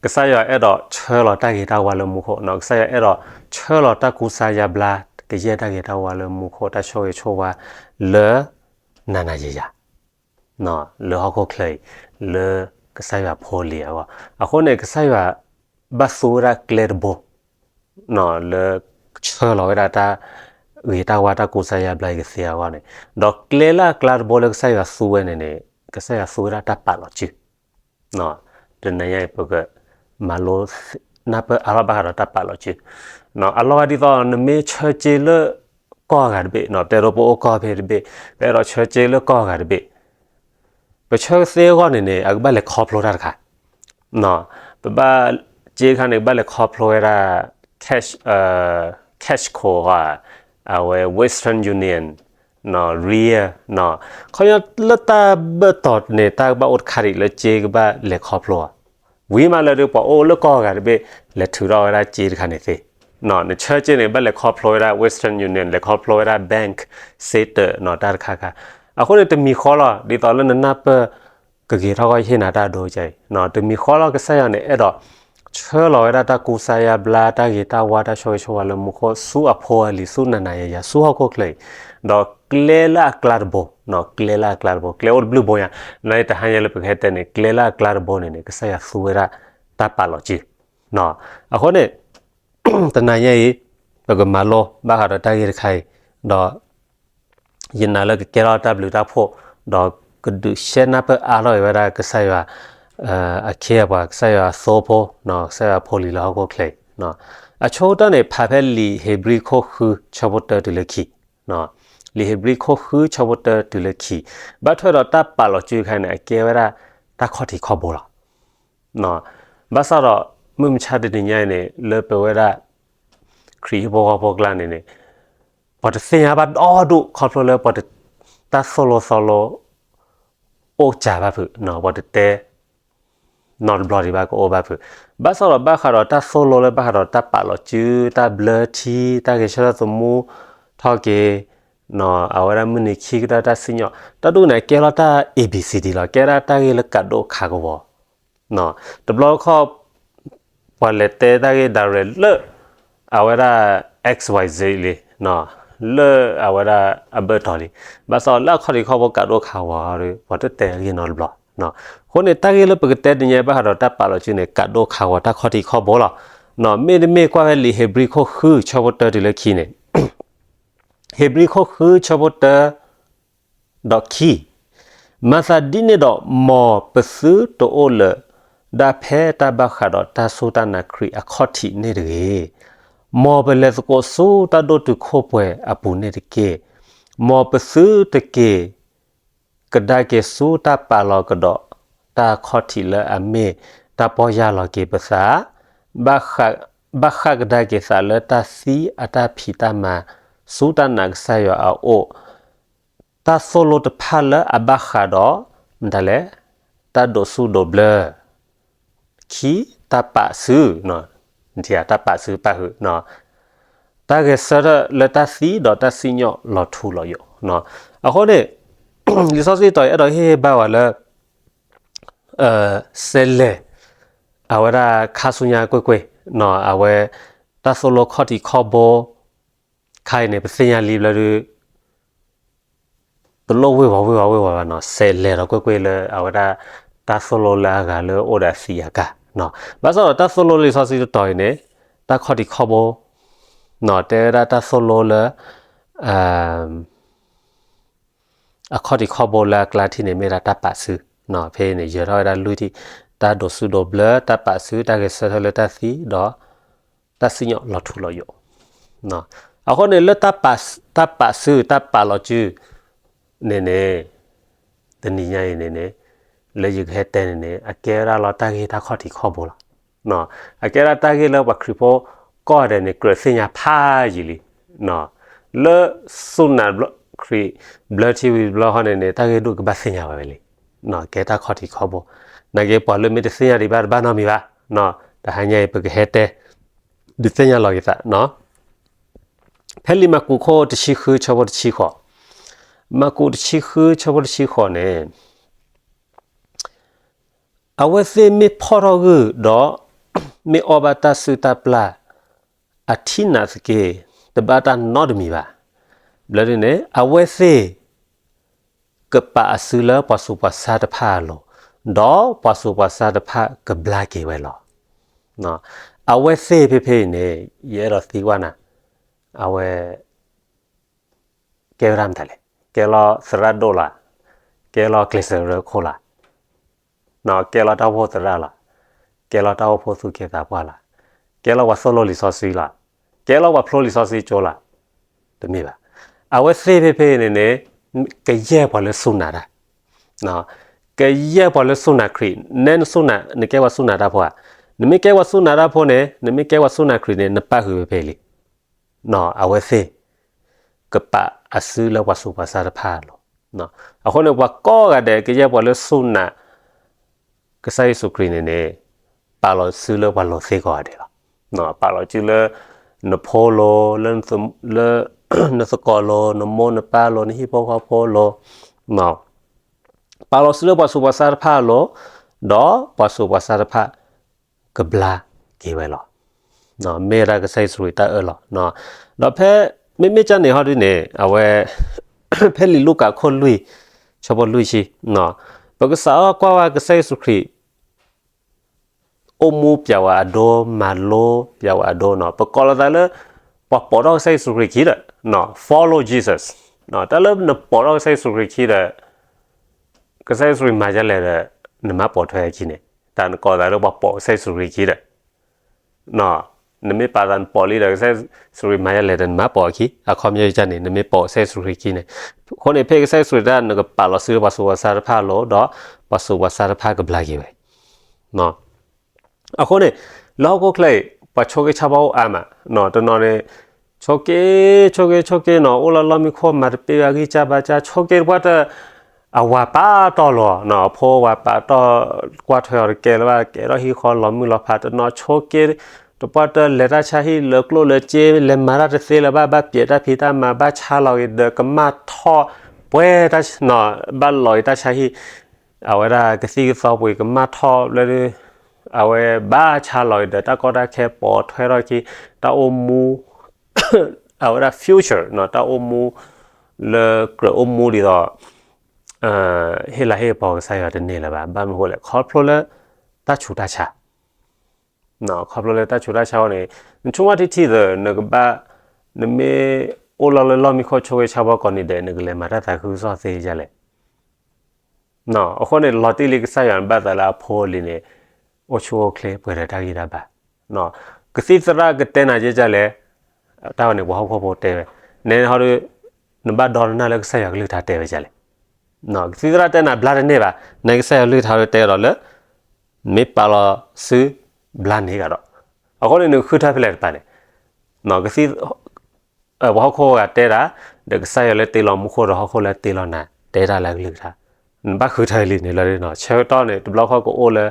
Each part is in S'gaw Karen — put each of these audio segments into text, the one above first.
ကစၢ်ယွၤအဲၣ်ဒိးဆှၢလီၤတၢ်ဂ့ၤတၢ်ဝါလၢမူခိၣ်, ကစၢ်ယွၤအဲၣ်ဒိးဆှၢလီၤတၢ်ကူစါယါဘျါ ကယဲၢ်တၢ်ဂ့ၤတၢ်ဝါလၢမူခိၣ် တၢ်ဆိၣ်ဂ့ၤဆိၣ်ဝါလၢ နၤနၤယၤယၤ လၢဟီၣ်ခိၣ်ချၢအံၤ လၢကစၢ်ယွၤဖိလံၤအဂီၢ်. အဃိန့ၣ် ကစၢ်ယွၤဘၣ်သူဝဲဒၣ်ကျဲတဘိ လၢဆှၢလီၤဝဲဒၣ်တၢ်ဂ့ၤတၢ်ဝါ တၢ်ကူစါယါဘျါအံၤကသ့အဂီၢ်န့ၣ်, ဒီးကျဲလၢအကျါတဘိလၢကစၢ်ယွၤသူဝဲန့ၣ်န့ၣ် ကစၢ်ယွၤသူဝဲဒၣ်တၢ်ပာ်လီၤစု တနံၤညါအံၤ ပကမၤလိ နၢ်ပၢၢ်အါထီၣ်ဘၣ်ဃးဒီးတၢ်ပာ်လီၤစု. အလီၤဂာ်ဒ်သိး နမ့ၢ်ဆှၢစ့လၢကီၢ်အဂၤတဘ့ၣ်, ပတဲဒ်ပအိၣ်ကီၢ်ဖဲတဘ့ၣ်, ပအဲၣ်ဒိးဆှၢစ့လၢကီၢ်အဂၤတဘ့ၣ်, ပဆှၢသ့အဂီၢ်န့ၣ်န့ၣ် အကဘၣ်လဲၤခီဖျိတၢ်တခါ, ပဘၣ် စ့တခါန့ၣ် ကဘၣ်လဲၤခီဖျိဝဲဒၣ် cash, cash ခိး အဝဲ Western Union, Ria, ခီပညီလၢတၢ်ဘၢၣ်တီၤန့ၣ် တၢ်ကဘၣ်အိၣ်တခါဒံးလၢစ့ကဘၣ်လဲၤခီဖျိ, ဝံၤမးလၢဒ်ပှၤအိၣ်လၢကီၢ်အဂၤတဘ့ၣ် လဲၤထုးထီၣ်ဝဲဒၣ်စ့တခါန့ၣ်သ့, နဆှၢစ့န့ၣ် ဘၣ်လဲၤခီဖျိဝဲဒၣ် Western Union, လဲၤခီဖျိဝဲဒၣ် bank, စ့တၢး တၢ်တခါခါ, အဃိန့ၣ်တမံၤဃီလီၤ ဒ်သိးလၢနနၢ်ပၢၢ် ကဂ့ၤထီၣ်ကီၢ်ဟ့ၣ်နၤတၢ်ဒိကဲအံၤ, တမံၤဃီလီၤ ကစၢ်ယွၤန့ၣ် အဲၣ်ဒိးဆှၢလီၤဝဲဒၣ်တၢ်ကူစါယါဘျါ တၢ်ဂ့ၤတၢ်ဝါ တၢ်ဆိၣ်ဂ့ၤဆိၣ်ဝါလၢမူခိၣ် ဆူအဖိအလံၤ ဆူနၤနၤယၤယၤ ဆူဟီၣ်ခိၣ်ချၢအံၤ, ဒီးကျဲလၢအကျါတဘိ, ကျဲလၢအကျါတဘိ ကျဲအိၣ်တဘျုးဘိညါ, လၢတဟါညါလၢပကဟဲတဲန့ၣ် ကျဲလၢအကျါတဘိန့ၣ်န့ၣ် ကစၢ်ယွၤသူဝဲဒၣ်တၢ်ပာ်လီၤစု, အဃိန့ၣ် တနံၤညါအံၤ ပကမၤလိဘၣ်ဃးဒီးတၢ်ဂ့ၢ်တခါအံၤ, ဒီး ယနာ်လၢကကဲထီၣ်တၢ်ဘျုးတၢ်ဖှိၣ်, ဒီးကဒုးရှဲနၢ်ပၢၢ်အါထီၣ်က့ၤဝဲဒၣ်ကစၢ်ယွၤ အခ့အပှၤ ကစၢ်ယွၤအသိဖိ, ကစၢ်ယွၤဖိလံၤလၢဟီၣ်ခိၣ်ချၢအံၤ, အဆိကတၢၢ်န့ၣ် ဖးဖဲလံာ်ဧ့ၤဘြံၤခိၣ်ဃု ဆၢဖိတၢတုၤလၢခံ, လံာ်ဧ့ၤဘြံၤခိၣ်ဃု ဆၢဖိတၢတုၤလၢခံ, ဘၣ်ထွဲဒီးတၢ်ပာ်လီၤစုတခါန့ၣ် အကဲဝဲဒၣ်တၢ်ခီၣ်ထံးခီၣ်ဘိလီၤ. ဘၣ်ဆၣ်ဒီး မုၢ်မဆါတနံၤညါအံၤန့ၣ် လၢပဝဲဒၣ် ခရံာ်ဖိဟံၣ်ဖိဃီဖိအကျါန့ၣ်န့ၣ် ပှၤတသ့ၣ်ညါဘၣ်ဒီဒူၣ် ခီဖျိလၢပှၤတ တၢ်သိၣ်လိသီလိ အိၣ်စှၤဘၣ်ဖုး, ပှၤတတဲ နီတဘျီဒံးဘၣ် ကအိၣ်ဘၣ်ဖုး, ဘၣ်ဆၣ်ဒီးဘၣ်ဃးဒီးတၢ်သိၣ်လိလၢဘၣ်ဃးဒီးတၢ်ပာ်လီၤစု တၢ်ဘျၢထံ တၢ်ဂဲၤဆၢထၢၣ်သမူထီၣ်က့ၤ အဝဲဒၣ်မုၢ်နံၤခံကတၢၢ်တၢ်စံၣ်ညီၣ် တၢ်ဒ်န့ၣ် ကဲထီၣ်တၢ် A B C D လီၤ. ကဲဒၣ်တၢ်ဂ့ၢ်လၢကးဒိၣ်ခးကဝီၤ တဘျီတခီၣ် ပှၤလဲၤတဲတၢ်ဂ့ၢ်ဒၣ်ရဲၣ်လၢ အဝဲဒၣ် X Y Z လံ, လၢအဝဲဒၣ်အဘၢၣ်တီၤလံ, ဘၣ်ဆၣ်လၢအခီၣ်ထံးခီၣ်ဘိကးဒိၣ်ခးကဝီၤဒီး ပှၤတတဲဂ့ၢ်နီတဘျီ. အဃိန့ၣ် တၢ်ဂ့ၢ်လၢပကတဲတနံၤညါဘၣ်ဃးဒီးတၢ်ပာ်လီၤစုန့ၣ် ကးဒိၣ်ခးကဝီၤတၢ်ခီၣ်ထံးခီၣ်ဘိလီၤ. မ့တမ့ၢ်ကွၢ်ဖဲလံာ်ဧ့ၤဘြံၤခိၣ်ဃု ဆၢဖိတၢတုၤလၢခံန့ၣ် ဧ့ၤဘြံၤခိၣ်ဃု ဆၢဖိတၢ ဒီးခံ, မၤသးဒ်န့ၣ်ဒီး မ်ပသုတအိၣ်လၢၤဒၣ်ဖဲတၢ်ဘၣ်ဃးဒီးတၢ်စူၢ်တၢ်နာ်ခရံာ်အခီၣ်ထံးန့ၣ်တဂ့ၤ. မ်ပလဲၤသကိးဆူတၢ်ဒိၣ်တုာ်ခိၣ်ပှဲၤအပူၤန့ၣ်တက့ၢ်. မ်ပသုတက့ၤ ကဒါက့ၤဆူတၢ်ပာ်လီၤကဒီးတၢ်ခီၣ်ထံးလၢအမ့ၢ်တၢ်ပီၢ်ယၢ်လီၤက့ၤပသး, ဘၣ်ဃးကဒါက့ၤသးလၢတၢ်သံ အတၢ်ဖံးတၢ်မၤ ဆူတၢ်နာ်ကစၢ်ယွၤအအိၣ်, တၢ်သိၣ်လိတဖၣ်လၢအဘၣ်ဃးဒီး မတၤလဲၣ်, တၢ်ဒိးစူၣ်ဒိးဘျၢ ခံ, တၢ်ပာ်စု, တၢ်ပာ်စုပာ်ဟုး, တၢ်ဂဲၤဆၢထၢၣ်လၢတၢ်သံဒီးတၢ်စံၣ်ညီၣ်လီၤထူလီၤယိာ်. အဃိန့ၣ် လံာ်စီဆှံတီၤအံၤ အဲၣ်ဒိးဟ့ၣ်ဂံၢ်ဟ့ၣ်ဘါဝဲလၢ စဲးလဲၣ်, အဝဲဒၣ်ခါဆူညါကွ့ၢ်ကွ့ၢ်, အဝဲ တၢ်သိၣ်လိခီၣ်ထံးခီၣ်ဘိ ခါအံၤန့ၣ် ပသ့ၣ်ညါလံဘျီဒုး တလိၣ်ဝ့ၢ်ဝီၤဝ့ၢ်ဝီၤဝ့ၢ်ဝီၤဘၣ်နီၤ, စဲးလဲၣ်ဒီးကွ့ၢ်ကွ့ၢ်လၢအဝဲဒၣ် တၢ်သိၣ်လိလၢအဂၤလၢအိၣ်ဒီးအသံးအကာ်. ဘၣ်ဆၣ်ဒီးတၢ်သိၣ်လိလံာ်စီဆှံတတီၤအံၤန့ၣ် တၢ်ခီၣ်ထံးခီၣ်ဘိ, တဲဝဲဒၣ်တၢ်သိၣ်လိလၢ အခီၣ်ထံးခီၣ်ဘိလၢအကျါထံၣ်န့ၣ် မ့ၢ်ဒၣ်တၢ်ပာ်စု, ဖဲအံၤန့ၣ် ယၢၤထီၣ်ဝဲဒၣ်လွံၢ်ထံၣ်, တၢ်ဒိးစူၣ်ဒိးဘျၢ, တၢ်ပာ်စု, တၢ်ဂဲၤဆၢထၢၣ်လၢတၢ်သံ, ဒီး တၢ်စံၣ်ညီၣ်လီၤထူလီၤယိာ်. အဃိန့ၣ် လၢ တၢ်ပာ်စု တၢ်ပာ်လီၤစု န့ၣ်န့ၣ် တနံၤညါအံၤန့ၣ်န့ၣ် လၢယကဟဲတဲန့ၣ်န့ၣ် အကဲဝဲဒၣ်လီၤတၢ်ဂ့ၢ်တၢ်ခီၣ်ထံးခီၣ်ဘိလီၤ. အကဲဒၣ်တၢ်ဂ့ၢ်လၢပှၤခရံာ်ဖိကိးဂၤဒဲးန့ၣ် ကြၢးသ့ၣ်ညါဖးယံာ်လံ. လၢ စူၢ်နာ်ခရံာ်ဘျၢထံဝံၤတဘျီဃီန့ၣ်န့ၣ် တၢ်ဂ့ၢ်ဒိၣ်ကဘၣ်သ့ၣ်ညါဝဲဝဲလံ. ကဲတၢ်ခီၣ်ထံးခီၣ်ဘိ, နာ်က့ပှၤလၢမ့ၢ်တသ့ၣ်ညါဒံးဘၣ်တဘၣ်နီတမံၤဘၣ်. တဟါညါအံၤ ပကဟဲတဲ ဒုးသ့ၣ်ညါလီၤက့ၤသး ဖဲလံာ်မၢ်ကူးခိၣ်တဆံဃုဆၢဖိတဆံဃိး, မၢ်ကူးတဆံဃုဆၢဖိတဆံဃိးန့ၣ် အဝဲသ့ၣ်မ့ၢ်ဖီၣ်ထီၣ်ဂုၢ်ဒီး မ့ၢ်အီၣ်ဘၣ်တၢ်စုၣ်တၢ်ပျၢ် အထံနးသက့ တဘၣ်တၢ်နီတမံၤဘၣ်. ဘျီဒ်န့ၣ် အဝဲသ့ၣ် ကပာ်အစုလၢပှၤဆူးပှၤဆါတဖၣ်အလိၤ, ဒီးပှၤဆူးပှၤဆါတဖၣ်ကဘျါက့ၤဝဲလီၤ. အဝဲသ့ၣ်ဖဲဖဲအံၤန့ၣ် ယအဲၣ်ဒိးသံကွၢ်နၤ, အဝဲ ကဲဝဲဒၣ်မတၤလဲၣ်. ကဲလီၤသရၣ်ဒိၣ်လီၤ, ကဲလီၤကျဲးစၢးရၢခိၣ်လီၤ, ကဲလီၤတၢ်အိၣ်ဖှိၣ်သရၣ်လီၤ, ကဲလီၤတၢ်အိၣ်ဖှိၣ်သူၣ်က့သးပှၢ်လီၤ, ကဲလီၤပှၤသိၣ်လိလံာ်စီဆှံလီၤ, ကဲလီၤပှၤဖျိလံာ်စီဆှံကၠိလီၤ, တမ့ၢ်ဘၣ်. အဝဲသ့ၣ်ဖဲဖဲအံၤန့ၣ်န့ၣ် ကယဲၢ်ပှၤလၢစူၢ်နာ်တၢ်, ကယဲၢ်ပှၤလၢစူၢ်နာ်ခရံာ်, နဲနစူၢ်နာ် နကဲပှၤစူၢ်နာ်တၢ်ဖိဧါ, နမ့ၢ်ကဲပှၤစူၢ်နာ်တၢ်ဖိန့ၣ် နမ့ၢ်ကဲပှၤစူၢ်နာ်ခရံာ်န့ၣ် နပၣ်ဃုာ်ဖဲဖဲအံၤလံ. အဝဲသ့ၣ် ကပာ်အစုလၢပှၤဆူးပှၤဆါတဖၣ်အလိၤ, အဃိန့ၣ် ပှၤကိးဂၤဒဲး ကယဲၢ်ပှၤလၢစူၢ်နာ် ကစၢ်ယ့ၣ်ၡူးခရံာ်န့ၣ်န့ၣ် ပာ်လီၤစုလၢပှၤလိၤသ့ကိးဂၤဒဲးလီၤ. ပာ်လီၤစုလၢ နဖိလိၤ, လၢ လၢနသကိးလိၤ, နမိၢ်နပၢ်လိၤ, နဟံၣ်ဖိဃီဖိလိၤ, ပာ်လီၤစုလၢပှၤဆူးပှၤဆါတဖၣ်အလိၤ, ဒီးပှၤဆူးပှၤဆါတဖၣ် ကဘျါက့ၤဝဲလီၤ. မ့ၢ်ဝဲဒၣ်ကစၢ်ယ့ၣ်ၡူးခရံာ်တၢ်အၢၣ်လီၤ. ဒီးဖဲ မ့မ့ၢ်ကၢ်န့ၣ်ဟီဒ်န့ၣ် အဝဲ ဖဲလံာ်လူၤကၣ်ခိၣ်လွံၢ် ဆၢဖိလွံၢ်ဆံ, ပကစးထီၣ်ကွၢ်ဝဲကစၢ်ယ့ၣ်ၡူးခရံာ် အိၣ်မူပျဲဝဲအဒိ, မၤလိပျဲဝဲအဒိန့ၣ် ပကိးလီၤသးလၢ ပှၤပိာ်ထီၣ်ကစၢ်ယ့ၣ်ၡူးခရံာ်ခံဒီး follow Jesus, တၢ်လၢနပိာ်ထီၣ်ကစၢ်ယ့ၣ်ၡူးခရံာ်ခံဒီး ကစၢ်ယ့ၣ်ၡူးခရံာ်မၤဒ်လဲၣ်ဒီး နမၤပိာ်ထွဲအခံန့ၣ် တၢ်နကိးသးလၢပှၤပိာ်ကစၢ်ယ့ၣ်ၡူးခရံာ်ခံဒီး နမ့ၢ်ပာ်သးနပိာ်လံဒီး ကစၢ်ယ့ၣ်ၡူးခရံာ်မၤဒ်လဲၣ်ဒီး နမၤပိာ်အခံ, အခီပညီန့ၣ် နမ့ၢ်ပိာ်ကစၢ်ယ့ၣ်ၡူးခရံာ်ခံန့ၣ်, အဃိန့ၣ် ဖဲကစၢ်ယ့ၣ်ၡူးခရံာ်တၢ် နကပာ်လီၤစုလၢပှၤဆူးပှၤဆါတဖၣ်အလိၤ ဒီးပှၤဆူးပှၤဆါတဖၣ်ကဘျါက့ၤဝဲ အဃိန့ၣ် လၢဟီၣ်ခိၣ်ချၢအံၤ ပှၤဆိးက့ဆါဘီအိၣ်အါမး, တနီၤန့ၣ် ဆိးက့ ဆိးက့ ဆိးက့န့ၣ် အိၣ်လၢလီၢ်မံခိၣ် မၤတပ့ၢ်ဘၣ်ဂံၢ်စၢ်ဘါစၢ် ဆိးက့တပှၢ်တၢၢ် အဝၤပာ်တီၢ်လီၤ, အဖိဝၤပာ်တီၢ် ကွၢ်ထွဲအီၤတကဲလၢၤဘၣ်, ကဲထီၣ်ဟံၣ်ဃီလီၤမုၢ်လီၤဖး, တနီၤဆိးက့ တပှၢ်တၢၢ် လဲၤတၢ်ဆါဟံၣ်လၢကျိၣ်လၢစ့ လဲၤမၤတၢ်တသ့လၢၤဘၣ်, ဘၣ်ပျဲးတၢ်ဖံးတၢ်မၤ ဘၣ်ဆါလီၤက့ၤဒီး ကမၣ်ထီၣ်ပှဲၤတၢ် ဘၣ်လီၤက့ၤတၢ်ဆါဟံၣ် အဝဲဒၣ်ကသံၣ်ကသီပှ့ၤ ကမၣ်ထီၣ်ဘျီဒီး အဝဲဘၣ်ဆါလီၤက့ၤဒီး တၢ်ကီတၢ်ခဲပိာ်ထွဲထီၣ်ခံ တၢ်အိၣ်မူ အဝဲဒၣ် future တၢ်အိၣ်မူ လၢကြၢးအိၣ်မူဒ်သိး ဟ့ၣ်လၤဟ့ၣ်ကပီၤကစၢ်ယွၤတန့ၢ်လၢၤဘၣ်. ဘၣ်မနုၤအဃိလဲၣ်, ခီဖျိလၢ တၢ်ဆူးတၢ်ဆါ ခီဖျိလၢတၢ်ဆူးတၢ်ဆါအဃိန့ၣ် နဆိကမိၣ်ထံထံသၢ နကဘၣ် နမ့ၢ်အိၣ်လီၤလၢလီၢ်မံခိၣ် ဆိးက့ဆါဘီကိးနံၤဒဲး နကလဲၤမၤတၢ်သးခုကစီၣ်သ့ဒ်လဲၣ်. အဃိန့ၣ် လီၤတံၢ်လံကစၢ်ယွၤ နဘၣ်သးလၢအဖိအလံၤန့ၣ် အိၣ်ဆူၣ်အိၣ်ချ့ပှဲၤဒီးတၢ်ဂံၢ်တၢ်ဘါ, ကသံၣ်သရၣ်ကတဲနၤဒ်လဲၣ်, တၢ်ဝဲန့ၣ် ပှၤဟီၣ်ခိၣ်ဖိတဲဝဲ, နဲဟီဒီး နဘၣ်ဒီနၢ်လၢကစၢ်ယွၤကလုၢ်ကထါတဲဝဲဒ်လဲၣ်. ကသံၣ်သရၣ်တဲနၤဘျါတန့ၢ်ဘၣ်, နဲကစၢ်ယွၤကလုၢ်ကထါတဲဒီးလၢ မ့ၢ်ပာ်လီၤစုဘျါန့ၢ်ကဒီး, အဃိန့ၣ် နကဃုထၢဖဲလဲၣ်တပၤန့ၣ် ကသံၣ် ပှၤဟီၣ်ခိၣ်ဂၤတဲတၢ်, ဒီးကစၢ်ယွၤလၢတ့လီၤမူခိၣ်ဒီးဟီၣ်ခိၣ်လၢတ့လီၤနၤ တဲတၢ်လၢအကလုၢ်ကထါ, နဘၣ်ဃုထၢလံန့ၣ်လီၤ. ဆၢကတီၢ်န့ၣ် တဘျီဃီကအိၣ်လၢ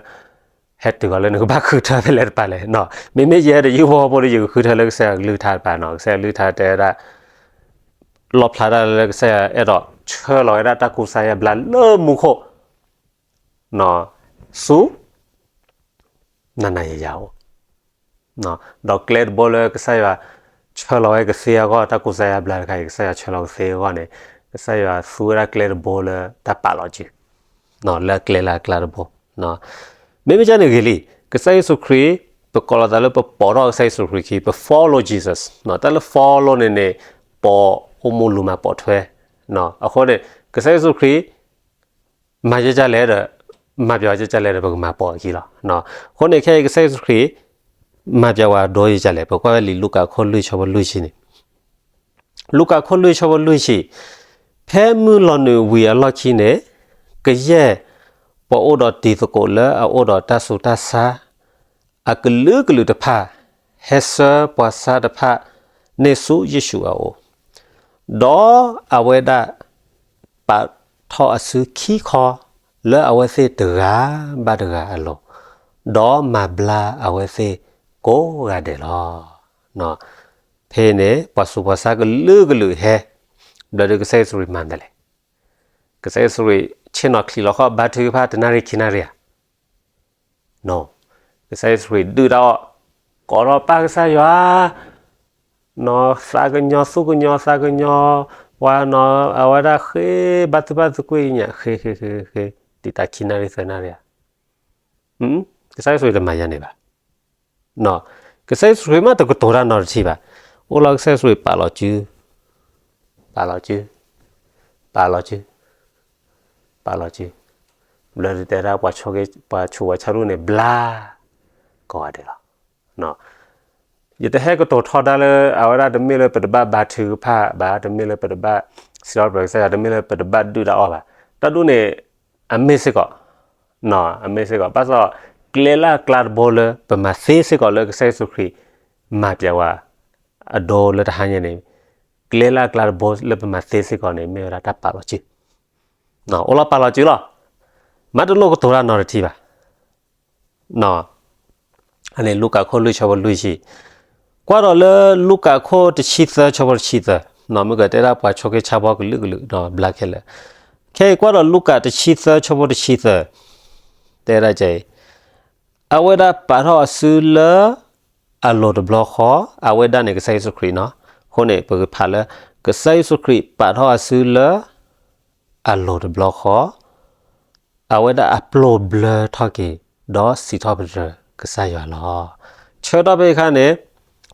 ဟဲတုၤအီၤလၢနကဘၣ်ဃုထၢဖဲလဲၣ်တပၤလဲၣ်. မ့မ့ၢ်ယဲဒီး ယုၢ်ဖိဟီၣ်ဖိဒီး ယကဃုထၢလၢကစၢ်ယွၤကလုၢ်ကထါတပၤန့ၣ်, ကစၢ်ယွၤကလုၢ်ကထါတဲဝဲဒၣ် လီၣ်ဖျါတၢ်လၢကစၢ်ယွၤအဲၣ်ဒိး ဆှၢလီၤဝဲဒၣ်တၢ်ကူစါယါဘျါလၢမူခိၣ် ဆူ နၤနၤယၤယၤအအိၣ်, ဒီးကျဲတဘိလၢကစၢ်ယွၤ ဆှၢလီၤဝဲကသ့အဂီၢ် တၢ်ကူစါယါဘျါတခါအံၤ ကစၢ်ယွၤဆှၢလီၤကသ့အဂီၢ်န့ၣ် ကစၢ်ယွၤသူဝဲဒၣ်ကျဲတဘိလၢတၢ်ပာ်လီၤစု လၢအကျဲလၢအကျါတဘိ, မ့မ့ၢ်ကန့ၣ်ဂ့ၤလံ, ကစၢ်ယ့ၣ်ၡူးခရံာ် ပကိးလီၤသးလၢပပိာ်ထီၣ်ကစၢ်ယ့ၣ်ၡူးခရံာ်ခံ ပ follow Jesus, တၢ်လၢ follow န့ၣ်န့ၣ် ပိာ်အိၣ်မူလူၤမၤပိာ်ထွဲ, အဃိန့ၣ် ကစၢ်ယ့ၣ်ၡူးခရံာ် မၤဒ်လဲၣ်ဒီး မၤပျဲဝဲဒ်လဲၣ်ဒီး ပကမၤပိာ်အခံလီၤ. အဃိန့ၣ် ခဲအံၤကစၢ်ယ့ၣ်ၡူးခရံာ် မၤပျဲဝဲအဒိဒ်လဲၣ်, ပကွၢ်ဝဲလံာ်လူၤကၣ်ခိၣ်လွံၢ်ဆၢဖိလွံၢ်ဆံန့ၣ်, လူၤကၣ်ခိၣ်လွံၢ်ဆၢဖိလွံၢ်ဆံ, ဖဲမုၢ်လီၤနုာ်ဝံၤအလီၢ်ခံန့ၣ်, ကယဲၢ်ပှၤအိၣ်ဒီးတံၤသကိးလၢအအိၣ်ဒီးတၢ်ဆူးတၢ်ဆါ အကလုာ်ကလုာ်တဖၣ် ဟဲဆှၢပှၤဆါတဖၣ်န့ၣ်ဆူယ့ၣ်ၡူးအအိၣ်, ဒီးအဝဲဒၣ် ပာ်ထီၣ်အစုခံခီလၢအဝဲသ့ၣ်တဂၤဘၣ်တဂၤအလိၤ, ဒီးမၤဘျါအဝဲသ့ၣ်ကိးဂၤဒဲးလီၤ. ဖဲန့ၣ် ပှၤဆူးပှၤဆါကလုာ်ကလုာ်ဟဲ, ဘျီဒီးကစၢ်ယ့ၣ်ၡူးခရံာ်မၤဒ်လဲၣ်, ကစၢ်ယ့ၣ်ၡူးခရံာ်ဆ့ၣ်နီၤချံးလီၤခီၣ်ဘါထုကဖၣ်တနၣ်ရံၣ်ခံနၣ်ရံၣ်ဧါ ကစၢ်ယ့ၣ်ၡူးခရံာ်ဒုၣ်တၢ်အီၣ် ကိးထီၣ်ပၢ်ကစၢ်ယွၤ, နီၢ်သးကညီၤသူၣ်ကညီၤသးကညီၤ, ပှၤနီၢ်အဝဲဒၣ်ဃ့ဘါထုဘၣ်သကွ့ၢ်အံၤညါ ဃ့ဃ့ဃ့ဃ့, တံာ်တာ်ခံနၣ်ရံၣ်သၢနၣ်ရံၣ်ဧါ, ကစၢ်ယ့ၣ်ၡူးခရံာ်တမၤယၤန့ၣ်ဘၣ်. ကစၢ်ယ့ၣ်ၡူးခရံာ်မ့ၢ်တကတိၤတၢ်နီတထံၣ်ဘၣ်. အိၣ်လီၤကစၢ်ယ့ၣ်ၡူးခရံာ်ပာ်လီၤစု, ပာ်လီၤစု, ပာ်လီၤစု, ပာ်လီၤစု, ဘျၢဒုးတဲဒၣ်ပှၤဆိၣ်ပှၤဆါဒူၣ်န့ၣ် ဘျါ ကိးဂၤဒဲးလီၤ. ယတဟဲကတိၤထီဒါလၢ အဝဲဒၣ်တမ့ၢ်လၢပတဘၣ်ဘါထုကဖၣ်ဘၣ်, တမ့ၢ်လၢပတဘၣ်စံးထီၣ်ပတြၢၤကစၢ်ယွၤ, တမ့ၢ်လၢပတဘၣ်ဒုၣ်တၢ်အီၣ်ဘၣ်. တၢ်ဒူၣ်န့ၣ် အမ့ၢ်စ့ၢ်ကီး, အမ့ၢ်စ့ၢ်ကီး, ဘၣ်ဆၣ် ကျဲလၢအကျါတဘိလၢပမၤသ့စ့ၢ်ကီးလၢကစၢ်ယ့ၣ်ၡူးခရံာ် မၤပျဲဝဲ အဒိလၢတဟါညါန့ၣ်, ကျဲလၢအကျါတဘိလၢပမၤသ့စ့ၢ်ကီးန့ၣ် မ့ၢ်ဝဲဒၣ်တၢ်ပာ်လီၤစု, အိၣ်လီၤပာ်လီၤစုလီၤ. မ့ၢ်တလိၣ်ကတိၤတၢ်နီတထံၣ်ဘၣ်. အန့ၣ်လူၤကၣ်ခိၣ်လွံၢ်ဆၢဖိလွံၢ်ဆံ, ကွၢ်ဒီးလၢလူၤကၣ်ခိၣ်တဆံသၢဆၢဖိတဆံသၢ, မ့ၢ်ကတဲဒၣ်ပှၤဆိၣ်ဂ့ၤဆါဘီကလုာ်ကလုာ်ဒီးဘျါခဲလၢာ်, ခဲအံၤကွၢ်ဒီးလူၤကၣ်တဆံသၢဆၢဖိတဆံသၢ, တဲဒၣ်ကဲအံၤ, အဝဲဒၣ်ပာ်ထီၣ်အစုလၢ အလိၤတဘျီဃီ, အဝဲဒၣ်န့ၣ်ကစၢ်ယ့ၣ်ၡူးခရံာ်နီၤ, အဃိန့ၣ် ပကဖးလၢ ကစၢ်ယ့ၣ်ၡူးခရံာ်ပာ်ထီၣ်အစုလၢ အလိၤတဘျီဃီ, အဝဲဒၣ်အပျိၢ်ဘျၢထီၣ်က့ၤ ဒီးစံးထီၣ်ပတြၢၤကစၢ်ယွၤလီၤ. ဆၢကတီၢ်ဖဲအခါန့ၣ်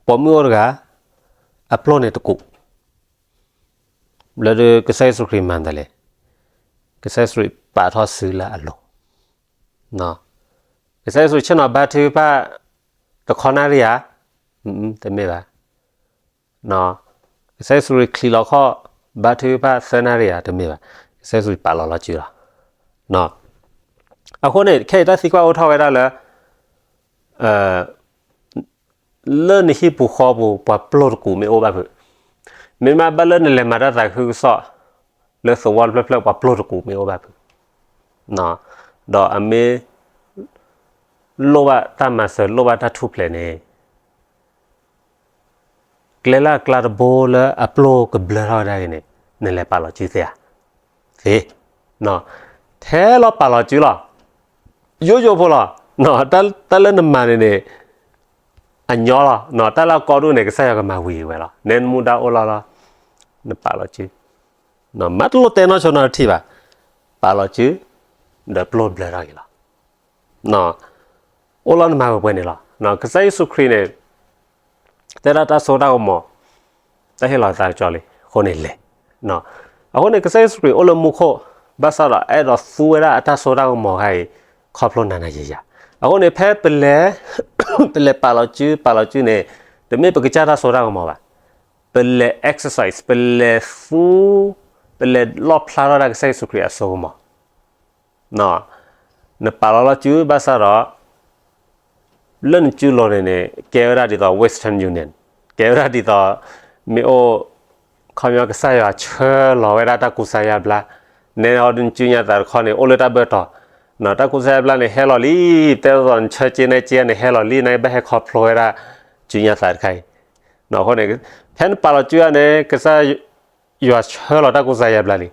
ပိာ်မုၣ်အိၣ်တဂၤ, အပျိၢ်န့ၣ်တကူး, လၢဒုးကစၢ်ယ့ၣ်ၡူးခရံာ်မၤသးလဲၣ်, ကစၢ်ယ့ၣ်ၡူးခရံာ်ပာ်ထီၣ်စုလၢအလိၤ, ကစၢ်ယ့ၣ်ၡူးခရံာ်ဆ့ၣ်နီၤဘါထုကဖၣ် တခီနၣ်ရံၣ်ဧါ, တမ့ၢ်ဘၣ်. ကစၢ်ယ့ၣ်ၡူးခရံာ်ချံးလီၤခီၣ် ဘါထုကဖၣ်သၢနၣ်ရံၣ်ဧါ, တမ့ၢ်ဘၣ်. ကစၢ်ယ့ၣ်ၡူးခရံာ်ပာ်လီၤလီၤစုလီၤ. အဃိန့ၣ် ခဲအံၤတၢ်သံကွၢ်အိၣ်ထီၣ်ဝဲဒၣ်လၢ လၢနဟံၣ်ပူၤဃီပူၤ ပှၤပျိၢ်တကူးမ့ၢ်အိၣ်ဘၣ်ဖုး, မ့ၢ်မးဘၣ်လၢနလဲၤမၤတၢ်သးခုကစီၣ် လၢသဝီတဖျၢၣ်ဖျၢၣ် ပှၤပျိၢ်တကူးမ့ၢ်အိၣ်ဘၣ်ဖုး, ဒီးအမ့ၢ် လိၣ်ဘၣ်တၢ်မၤစၢၤ လိၣ်ဘၣ်တၢ်ထူၣ်ဖျဲးန့ၣ် ကျဲလၢအကျါတဘိလၢအပျိၢ်ကဘျၢထီၣ်ဝဲဒၣ်ဂ့ၤန့ၣ် နလဲၤပာ်လီၤစုသ့ဧါ, သ့, ထဲလီၤပာ်လီၤစုလီၤ. ယိယိဖိလီၤ. တၢ်လၢနမၤန့ၣ်န့ၣ် အညီလီၤ. တၢ်လၢအကီဒိၣ်န့ၣ် ကစၢ်ယွၤကမၤဝံၤဝဲလီၤ. နဲနမူဒါအိၣ်လီၤလီၤ, နပာ်လီၤစု, မ့ၢ်တလိၣ်တဲနီၢ်ဆိနီတထံၣ်ဘၣ်, ပာ်လီၤစု, ဒီးပျိၢ်ဘျၢထီၣ်က့ၤလီၤ. အိၣ်လီၤနမၤဝဲပှဲၤန့ၣ်လီၤ. ကစၢ်ယ့ၣ်ၡူးခရံာ်န့ၣ် တဲဒၣ်တၢ်စိတၢ်ကမီၤ, တၢ်ဟ့ၣ်လီၤသးကစီၣ်လံ, အဃိန့ၣ်လဲၤ. အဃိန့ၣ် ကစၢ်ယ့ၣ်ၡူးခရံာ်အိၣ်လၢမူခိၣ်, ဘၣ်ဆၣ်ဒီးအဲၣ်ဒိးသူဝဲဒၣ်အတၢ်စိတၢ်ကမီၤခါအံၤ ခီဖျိနၤနၤယၤယၤ. အဃိန့ၣ် ဖဲပလဲၤ, ပလဲၤပာ်လီၤစု ပာ်လီၤစုန့ၣ် တမ့ၢ်ပကစၢ်တၢ်စိတၢ်ကမီၤဘၣ်. ပလဲၤ exercise, ပလဲၤသူ, ပလဲၤလီၣ်ဖျါထီၣ်ဒၣ်ကစၢ်ယ့ၣ်ၡူးခရံာ်အစိကမီၤ နပာ်လီၤလီၤစုဘၣ်ဆၣ်ဒီး လၢနစုလိၤန့ၣ်န့ၣ် ကဲဝဲဒၣ်ဒ်သိး Western Union, ကဲဝဲဒၣ်ဒ်သိး မ့ၢ်အိၣ် ခီပညီကစၢ်ယွၤဆှၢလီၤဝဲဒၣ်တၢ်ကူစါယါဘျါ, နဲအီၤဒုးနစုညါသးတခီန့ၣ် အိၣ်လၢတၢ်ဘၢၣ်တီၤ, တၢ်ကူစါယါဘျါန့ၣ် ဟဲလီၤလံ, တဲသိးနဆၢက့ၤနဲက့ၤန့ၣ် ဟဲလီၤလံ, နဘၣ်ဟဲခီဖျိဝဲဒၣ် စုညါသးတခါအံၤ. အဃိန့ၣ် ဖဲနပာ်လီၤစုဧါန့ၣ် ကစၢ် ယွၤဆှၢလီၤတၢ်ကူစါယါဘျါလံ.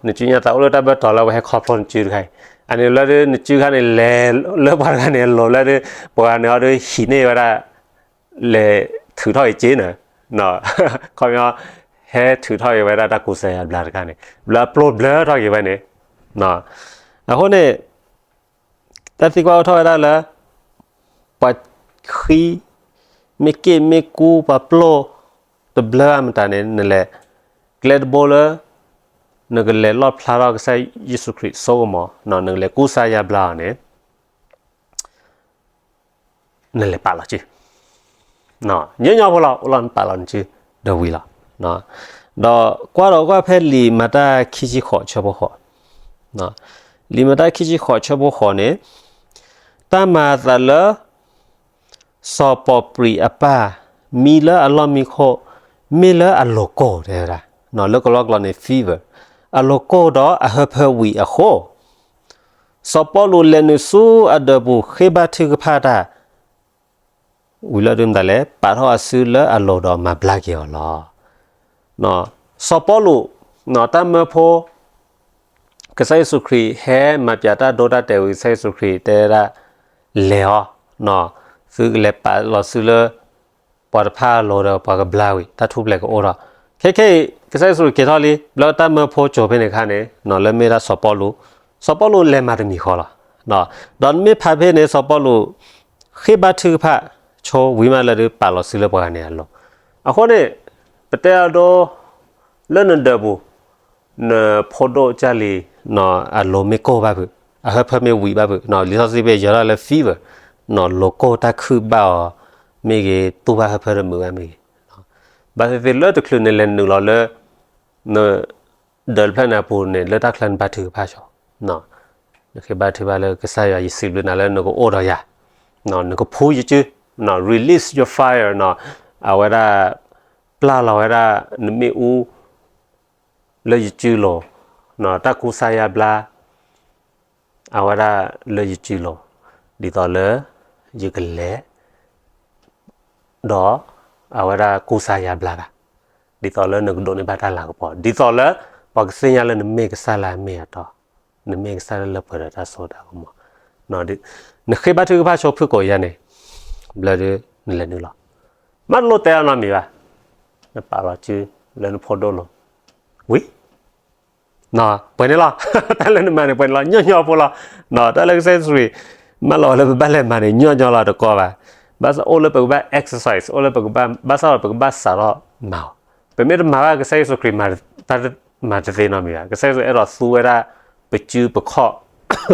နစုညါသးအိၣ်လၢတၢ်ဘၢၣ်တီၤလၢအဝဲဟဲခီဖျိနစုတခါအံၤ, အန့ၣ်လၢဒုးနစုခါန့ၣ် လဲၤလၢပှၤတဂၤန့ၣ်အလိၤလၢဒုး ပှၤဂၤန့ၣ်အီၤဒုးဟံးန့ၢ်ဝဲဒၣ် လဲၤထုးထီၣ်အံၤက့ၤန့ၣ်, ခီပညီ ဟဲထုးထီၣ်က့ၤဝဲဒၣ်တၢ်ကူစါယါဘျါတခါန့ၣ် ဘျါပျိၢ်ဘျၢထီၣ်က့ၤဝဲန့ၣ်. အဃိန့ၣ် တၢ်သံကွၢ်အိၣ်ထီၣ်ဝဲဒၣ်လၢ ပှၤဃံ မ့ၢ်က့ၣ်မ့ၢ်ကူ ပှၤပျိၢ်တဘျၢဘၣ်မတၤန့ၣ် နလဲၤ ကျဲတဘိလၢ နကလဲၤလီၣ်ဖျါထီၣ်ကစၢ်ယ့ၣ်ၡူးခရံာ်စိကမီၤ, နကလဲၤကူစါယါဘျါအီၤန့ၣ် နလဲၤပာ်လီၤစု ညီညီဖိလီၤ အိၣ်လီၤနပာ်လီၤနစု ဒီးဝံၤလီၤ. ဒီးကွၢ်ဒီးကွၢ်ဖဲလံာ်မၤတၢ်ခံဆံဃိးဆၢဖိဃိး, လံာ်မၤတၢ်ခံဆံဃိးဆၢဖိဃိးန့ၣ် တၢ်မၤအသးလၢ စီၤပီၣ်ပြံးအပၢ် မံလၢအလီၢ်မံခိၣ် မ့ၢ်လၢအလိၤကိၢ်တဲဝဲဒၣ်, လၢကလီကလီန့ၣ် fever, အလိၤကိၢ်ဒီးအဟၢဖၢဝံၤအဃိ စီၤပီလူးလဲၤနုာ်ဆူအဒၢးပူၤ ဃ့ဘါထုကဖၣ်တၢ် ဝံၤလၢဒုးမတၤလဲၣ် ပာ်ထီၣ်အစုလၢအလိၤဒီးမၤဘျါက့ၤအီၤလီၤ. စီၤပီလူး တၢ်မၢဖိ ကစၢ်ယ့ၣ်ၡူးခရံာ်ဟဲမၤပျးတၢ်ဒိတၢ်တဲာ်ဝံၤ ကစၢ်ယ့ၣ်ၡူးခရံာ်တဲဝဲဒၣ် လဲၤအီၤ, သုကလဲၤပာ်လီၤစုလၢ ပှၤတဖၣ်အလိၤဒီးပှၤကဘျါဝံၤ တၢ်ထူၣ်ဖျဲးကအိၣ်ထီၣ်. ခဲခဲအံၤ ကစၢ်ယ့ၣ်ၡူးခရံာ်က့ၤထီၣ်လံ လၢတၢ်မၢဖိကၠိၤဖဲန့ၣ်အခါန့ၣ် လၢမ့ၢ်ဒၣ်စီၤပီလူး, စီၤပီလူးလဲၤမၤတမံၤဃီလီၤ. ဒီးနမ့ၢ်ဖးဖဲန့ၣ် စီၤပီလူး ဃ့ဘါထုကဖၣ်ဆိဝံၤမးလၢဒုးပာ်လီၤစုလၢပှၤဂၤန့ၣ်အလိၤ. အဃိန့ၣ် ပတဲအဒိ လၢနဒၢးပူၤ နဖိဒိၣ်ကၢ်လံၤ အလိၤမ့ၢ်ကိၢ်ဘၣ်ဖုး, အဟၢဖၢမ့ၢ်ဝံၤဘၣ်ဖုး, လံာ်စီဆှံဖဲယဲၤထီၣ်လၢ fever လိၤကိၢ်တၢ်ခုၣ်ဘၣ်အီၤမ့ၢ်ဂ့ၤ, တူၢ်ဘၣ်ဟၢဖၢတမုာ်ဘၣ်မ့ၢ်ဂ့ၤ, ဘၣ်သ့ၣ်သ့ၣ်လၢတချုးနလဲၤနုာ်လီၤလၢ န ဒၢးတဖျၢၣ်န့ၣ်အပူၤန့ၣ် လၢတၢ်ချၢနဘါထုကဖၣ်ဆိ, နဃ့ဘါထုကဖၣ်လၢကစၢ်ယွၤ ယစံးဘျုးနၤလၢနကအိၣ်ဒီးယၤ, နကဖှူယစု, release your fire, အဝဲဒၣ် ပျၢ်လီၤဝဲဒၣ် နမ့ၣ်အူ လၢယစုလိၤ, တၢ်ကူစါယါဘျါ အဝဲဒၣ်လၢယစုလိၤ, ဒ်သိးလၢ ယကလဲၤ ဒီး အဝဲဒၣ်ကူစါယါဘျါဘၣ်, ဒ်သိးလၢနကဒိးန့ၢ်ဘၣ်တၢ်လၤကပီၤ, ဒ်သိးလၢ ပှၤကသ့ၣ်ညါလၢနမ့ၢ်ကစၢ်လၢအမ့ၢ်အတီ, နမ့ၢ်ကစၢ်လၢလၢပှဲၤဒီးတၢ်စိတၢ်ကမီၤ, နဃ့ဘါထုကဖၣ်ဆိဖုၣ်ကိာ်ယါန့ၣ် ဘျၢဒုးနလဲၤနုာ်လီၤ, မ့ၢ်တလိၣ်တဲအနီတမံၤဘၣ်, နပာ်လီၤစုလၢနဖိဒိၣ်လိၤ, ဝံၤ ပှဲၤန့ၣ်လီၤ, တၢ်လၢနမၤန့ၣ် ပှဲၤန့ၣ်လီၤ, ညီညီဖိလီၤ, တၢ်လၢကစၢ်ယ့ၣ်ၡူးခရံာ် မၢလီၤလၢပဘၣ်လဲၤမၤန့ၣ် ညီညီလီၤ တကီဘၣ်, ဘၣ်ဆၣ်အိၣ်လၢပကဘၣ် exercise, အိၣ်လၢပကဘၣ် ဘၣ်ဆၣ်ဒီးပကဘၣ်စးထီၣ်မၤအီၤ, ပမ့ၢ်တမၤဘၣ် ကစၢ်ယ့ၣ်ၡူးခရံာ် တၢ်မၤတသ့နီတမံၤဘၣ်, ကစၢ်ယ့ၣ်ၡူးအဲၣ်ဒိးသူဝဲဒၣ် ပစုပခီၣ်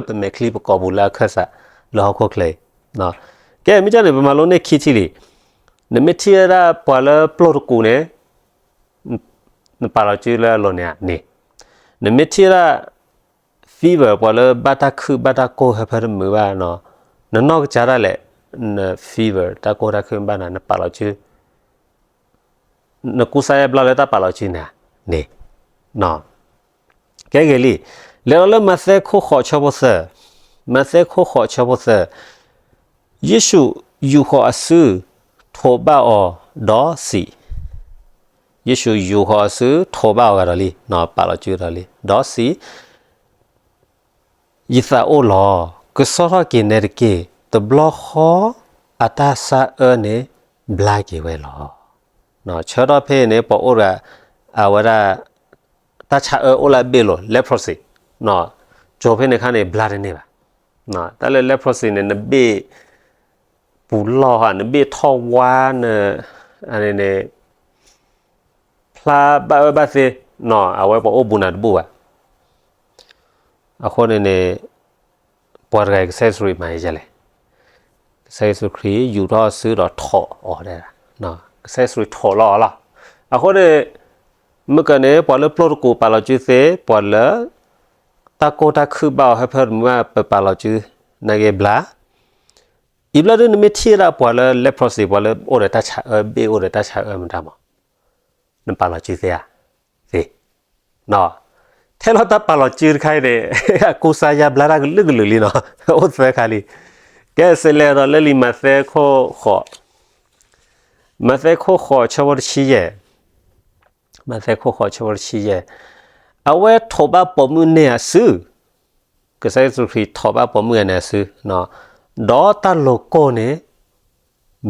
ပမဲာ်ချံပကိာ်ပူၤလၢအခၢၣ်စး လၢဟီၣ်ခိၣ်ချၢအံၤ, ကဲ မ့ၢ်ကန့ၣ် ပမၤလိန့ၢ်ခံထံၣ်လံ, နမ့ၢ်ထံၣ်ဝဲဒၣ်ပှၤလၢပျိၢ်တကူးန့ၣ် နပာ်လီၤစုလၢအလိၤန့ၣ်ဧါ, န့ၣ်, နမ့ၢ်ထံၣ်ဝဲဒၣ် fever ပှၤလၢဘၣ်တၢ်ခုၣ်ဘၣ်တၢ်ကိၢ်ဟၢဖၢတမုာ်ဘၣ်နီၤ, နနီၢ်ကစၢ်ဒၣ်လဲာ်, န fever တၢ်ကိၢ်တၢ်ခုၣ်ဘၣ်နၤ နပာ်လီၤစု, နကူစါယါဘျါလၢတၢ်ပာ်လီၤစုန့ၣ်ဧါ, န့ၣ်, ကဲဂ့ၤလံ, လဲၤဒီးလၢမးသဲခိၣ်ဃိးဆၢဖိသၢ, မးသဲခိၣ်ဃိးဆၢဖိသၢ, ယ့ၣ်ၡူးယူာ်ဃီၤအစု, ထိးဘၣ်အီၤ, ဒီးစံး, ယ့ၣ်ၡူးယူာ်ဃီၤအစု, ထိးဘၣ်အီၤဂၤဒီးလံ, ပာ်လီၤစုဒီးလံ, ဒီးစံး, ယသးအိၣ်လီၤ, ကဆီထီၣ်က့ၤနဲတက့ၢ်, တဘျီဃီ အတၢ်ဆါအၢန့ၣ် ဘျါက့ၤဝဲလီၤ. ဆၢထီၣ်ဖဲန့ၣ် ပှၤအိၣ်ဒီး အဝဲဒၣ် တၢ်ဆါအၢအိၣ်လၢအဘ့ၣ်လိၤ leprosy, ကၠိၤဖဲန့ၣ်အခါန့ၣ် ဘျါတန့ၢ်ဘၣ်. တၢ်လၢ leprosy န့ၣ် နဘ့ၣ်ပူၤလီၢ်ဧါ, နဘ့ၣ်ထီၣ်ဝါ, န, န့ၣ် ဖျါဘၣ်အၢဘၣ်သီ, အဝဲပှၤအိၣ်ဘူးနၤတဘူၣ်ဘၣ်. အဃိန့ၣ်န့ၣ် ပှၤတဂၤအံၤ ကစၢ်ယ့ၣ်ၡူးခရံာ်မၤယလဲၣ်. ကစၢ်ယ့ၣ်ၡူးခရံာ်ယူာ်ထီၣ်စုဒီးထိးအီၤ, ကစၢ်ယ့ၣ်ၡူးခရံာ်ထိးလီၤအီၤလီၤ. အဃိန့ၣ် မ့ၢ်ကန့ၣ် ပှၤလၢပျိၢ်တကူးပာ်လီၤစုသ့, ပှၤလၢ တၢ်ကိၢ်တၢ်ခုၣ်ဘၣ်အီၤဟၢဖၢတမုာ်ဘၣ် ပပာ်လီၤစု နာ်က့ဘျါ အံၤဘျီဒုး နမ့ၢ်ထံၣ်ဝဲဒၣ်ပှၤလၢ leprosy ပှၤလၢအိၣ်ဒီးတၢ်ဆါအၢဘ့ၣ် အိၣ်ဒီးတၢ်ဆါအၢမတၤမး, နပာ်လီၤစုသ့ဧါ, သ့, ထဲလီၤတၢ်ပာ်လီၤစုတခါအံၤန့ၣ် အကူစါယါဘျါတၢ်ကလုာ်ကလုာ်လံနီၤ, အိၣ်သၢခါလံ. ကဲစ့လဲၤဒီးလၢလံာ်မးသဲခိၣ်ဃိး, မးသဲခိၣ်ဃိးဆၢဖိတဆံယဲၢ်, မးသဲခိၣ်ဃိးဆၢဖိတဆံယဲၢ်, အဝဲထိးဘၣ်ပိာ်မုၣ်န့ၢ်အစု ကစၢ်ယ့ၣ်ၡူးခရံာ်ထိးဘၣ်ပိာ်မုၣ်ဂၤန့ၣ်အစု, ဒီးတၢ်လိၤကိၢ်န့ၣ်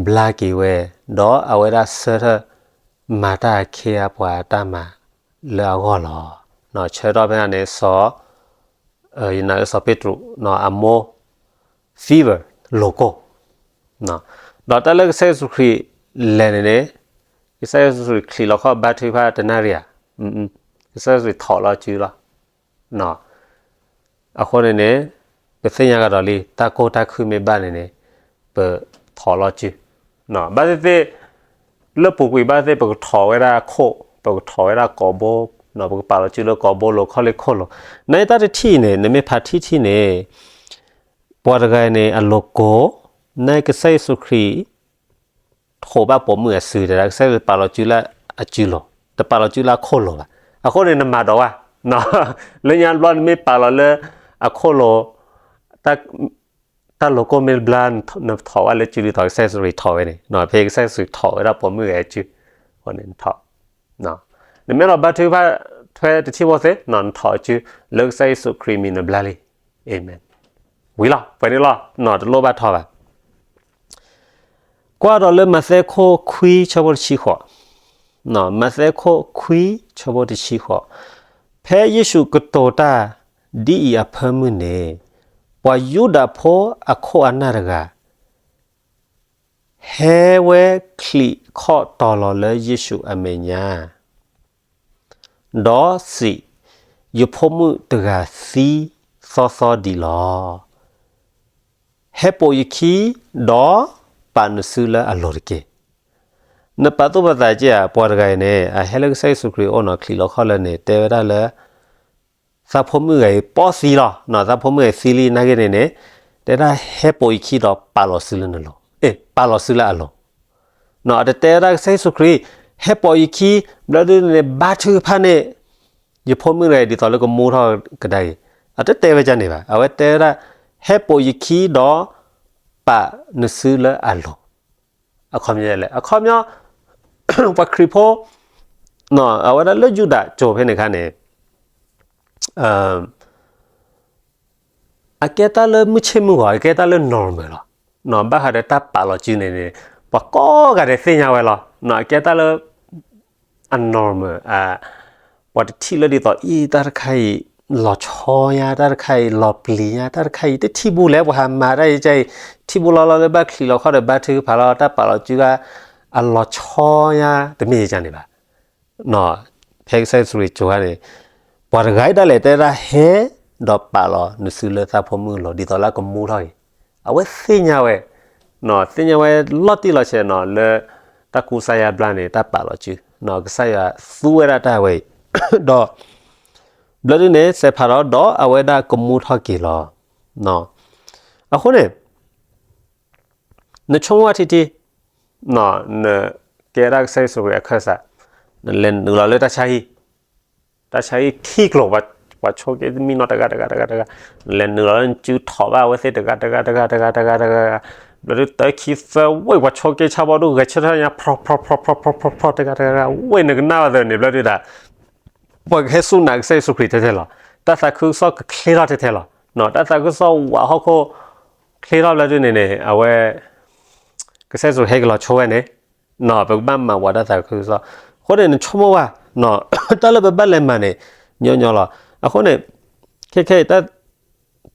ဘျါက့ၤဝဲ, ဒီးအဝဲဒၣ်ဆၢထၢၣ်မၤတၢ်အခ့အပှၤအတၢ်မၤလၢအဂီၢ်လီၤ. ဆၢထီၣ်ဖဲန့ၣ် စီၤ, ယနာ်လၢစီၤပ့းတရူး အမိၢ် fever လိၤကိၢ်, ဒီးတၢ်လၢကစၢ်ယ့ၣ်ၡူးခရံာ်လဲၤန့ၣ်န့ၣ်, ကစၢ်ယ့ၣ်ၡူးခရံာ်ချံးလီၤခီၣ်ဘါထုကဖၣ်တနၣ်ရံၣ်ဧါ, ကစၢ်ယ့ၣ်ၡူးခရံာ်ထိးလီၤစုလီၤ. အဃိန့ၣ်န့ၣ် ပသ့ၣ်ညါကဒီးလံ တၢ်ကိၢ်တၢ်ခုၣ်မ့ၢ်ဘၣ်န့ၣ်န့ၣ် ပထိးလီၤစု, ဘၣ်သ့ၣ်သ့ၣ် လၢပူၤကွံာ်ဘၣ်သ့ၣ် ပကထိးဝဲဒၣ်ခိၣ်, ပကထိးဝဲဒၣ်ကိာ်ဘိ, ပကပာ်လီၤစုလၢကိာ်ဘိလိၤခီၣ်လ့ၢ်ခိၣ်လိၤ, နတၢ်တထံၣ်န့ၣ် နမ့ၢ်ဖးထံထံၣ်န့ၣ် ပှၤတဂၤန့ၣ် အလိၤကိၢ်, နကစၢ်ယ့ၣ်ၡူးခရံာ် ထိးဘၣ်ပိာ်မုၣ်အစုတဲဒၣ် ကစၢ်ယ့ၣ်ၡူးပာ်လီၤစုလၢအစုလိၤ, တပာ်လီၤစုလၢအခိၣ်လိၤဘၣ်. အဃိန့ၣ် နမၤဒီးဝဲ, လၢညါဘျီနမ့ၢ်ပာ်လီၤလၢအခိၣ်လိၤ, တၢ်လိၤကိၢ်မ့ၢ်ဘျါ, နထိးဝဲလၢစုလံဒီး ကစၢ်ယ့ၣ်ၡူးခရံာ်ထိးဝဲန့ၣ်, ဖဲကစၢ်ယ့ၣ်ၡူးခရံာ်ထိးဝဲဒၣ်ပိာ်မုၣ်ဂၤအစု, အဃိန့ၣ်နထိး, နမ့ၢ်အဲၣ်ဒိးဘါထုကဖၣ်ထွဲတထံၣ်ဖိသ့, နထိးအစု, လၢကစၢ်ယ့ၣ်ၡူးခရံာ်မံၤနဘျါလံ. အၤမ့ၣ်. ဝံၤလီၤ, ပှဲၤန့ၣ်လီၤ, တလိၣ်ဘၣ်ထီဘၣ်. ကွၢ်ဒီးလၢမးသဲခိၣ်ခွံဆၢဖိတဆံဃိး, မးသဲခိၣ်ခွံဆၢဖိတဆံဃိး, ဖဲယ့ၣ်ၡူးကတိၤတၢ်ဒ်အံၤအဖၢမုၢ်န့ၣ်, ပှၤယူဒၤဖိအခိၣ်အနၢ်တဂၤ ဟဲဝဲချံးခီၣ်တီၤလီၤလၢယ့ၣ်ၡူးအမဲာ်ညါ, ဒီးစံး, ယဖိမုၣ်တဂၤသံသီသီဒံးလီၤ. ဟဲပိာ်ယခံ, ဒီးပာ်နစုလၢအလိၤတက့ၢ်. နပာ်သူၣ်ပာ်သးက့ၤဧါ, ပှၤတဂၤအံၤန့ၣ် အဟဲလၢကစၢ်ယ့ၣ်ၡူးခရံာ်အအိၣ်နီၤ ချံးလီၤခီၣ်လၢန့ၣ် တဲဝဲဒၣ်လၢ သးဖိမုၣ်ဂၤအံၤပီသံလီၤ, သးဖိမုၣ်ဂၤအံၤသံလံနာ်က့န့ၣ်န့ၣ်, တဲဒၣ်ဟဲပိာ်ယခံဒီးပာ်လီၤစုလၢနလိၤ, ပာ်လီၤစုလၢအလိၤ. အတတဲဝဲဒၣ်ကစၢ်ယ့ၣ်ၡူးခရံာ် ဟဲပိာ်ယခံ, ဘျီဒုန့ၣ် ဘါထုကဖၣ်န့ၢ် ယဖိမုၣ်တဂၤအံၤဒ်သိးလၢကမူထီၣ်ကဒါအံၤ, အတတဲဝဲဒ်န့ၣ်ဘၣ်. အဝဲတဲဝဲဒၣ် ဟဲပိာ်ယခံဒီး ပာ်နစုလၢအလိၤ. အခီပညီလဲၣ်, အခီပညီ ပှၤခရံာ်ဖိ အဝဲဒၣ်လၢယူဒၤကၠိဖဲန့ၣ်အခါန့ၣ် အကဲတၢ်လၢမုၢ်ဆ့ၣ်မုၢ်ဂီၤ, အကဲတၢ်လၢ normal လီၤ. ဘၣ်ဃးဒီးတၢ်ပာ်လီၤစုန့ၣ်န့ၣ် ပှၤကိးဂၤဒဲးသ့ၣ်ညါဝဲလီၤ. အကဲတၢ်လၢ အ normal, ပှၤတထံၣ်လၢဒ်သိးအံၤ တၢ်တခါအံၤ လီၤဆီညါ, တၢ်တခါအံၤ လီၤပျံၤညါ, တၢ်တခါအံၤ တထံၣ်ဘူးလဲၣ်, ပှၤဟးမၤတၢ်အံၤကဲအံၤ ထံၣ်ဘူးလီၤလီၤလၢဘၣ်ချံးလီၤခီၣ်ဒီး ဘါထုကဖၣ်လီၤ, တၢ်ပာ်လီၤစုက အလီၤဆီညါ တမ့ၢ်ယကန့ၣ်ဘၣ်. ဖဲကစၢ်ယ့ၣ်ၡူးခရံာ်ကၠိခါန့ၣ် ပှၤတဂၤအံၤဒၣ်လဲာ်တဲဒၣ်ဟဲ ဒီးပာ်လီၤနစုလၢသးဖိမုၣ်အလိၤ ဒ်သိးလၢအကမူထီၣ်အံၤ, အဝဲသ့ၣ်ညါဝဲ, သ့ၣ်ညါဝဲလီၤတံၢ်လီၤဆဲးနီၤ လၢတၢ်ကူစါယါဘျါန့ၣ် တၢ်ပာ်လီၤစု, ကစၢ်ယွၤသူဝဲဒၣ်တၢ်ဝဲအံၤ, ဒီး ဘျီဒုန့ၣ် စဲးဖးဒီး ဒီးအဝဲဒၣ်ကမူထီၣ်က့ၤလီၤ. အဃိန့ၣ် နဆိကမိၣ်ဝဲထံထံ, နကဲဒၣ်ကစၢ်ယ့ၣ်ၡူးခရံာ်အခၢၣ်စး, နလဲၤနုာ်လီၤလၢတၢ်ဆါဟံၣ်, တၢ်ဆါဟံၣ်ထံကျိၤ, ပှၤဆိက့တမံနီတဂၤတဂၤတဂၤတဂၤ, နလဲၤနုာ်လီၤလၢနစုထီၣ်ဘၣ်အဝဲသ့ၣ်တဂၤတဂၤတဂၤတဂၤတဂၤတဂၤ, ဘျီဒုတၢ်ခံသၢဝ့ၢ် ပှၤဆိက့ဆါဘီဒု ဂဲၤဆၢထၢၣ်ညါ ဖြီဖြီဖြီဖြီဖြီတဂၤတဂၤတဂၤ, ဝ့ၢ်နကနၣ်ဘၣ်သ့ၣ်န့ၣ် ဘျီဒုဒၣ် ပှၤကဟဲစူၢ်နာ်ကစၢ်ယ့ၣ်ၡူးခရံာ်ထဲထဲလီၤ. တၢ်သးခုကစီၣ်ကချ့ထီၣ်ထဲထဲလီၤ. တၢ်သးခုကစီၣ်ဝးဟီၣ်ခိၣ်ချ့ထီၣ်ဘျီဒုန့ၣ်န့ၣ် အဝဲ ကစၢ်ယ့ၣ်ၡူးဟဲက့ၤလီၤဆိဝဲန့ၣ်, ပကဘၣ်မၤဝးတၢ်သးခုကစီၣ်. အဃိန့ၣ် နဆိကမိၣ်ဝဲ, တၢ်လၢပဘၣ်လဲၤမၤန့ၣ် ညီညီလီၤ. အဃိန့ၣ် ခဲခဲအံၤ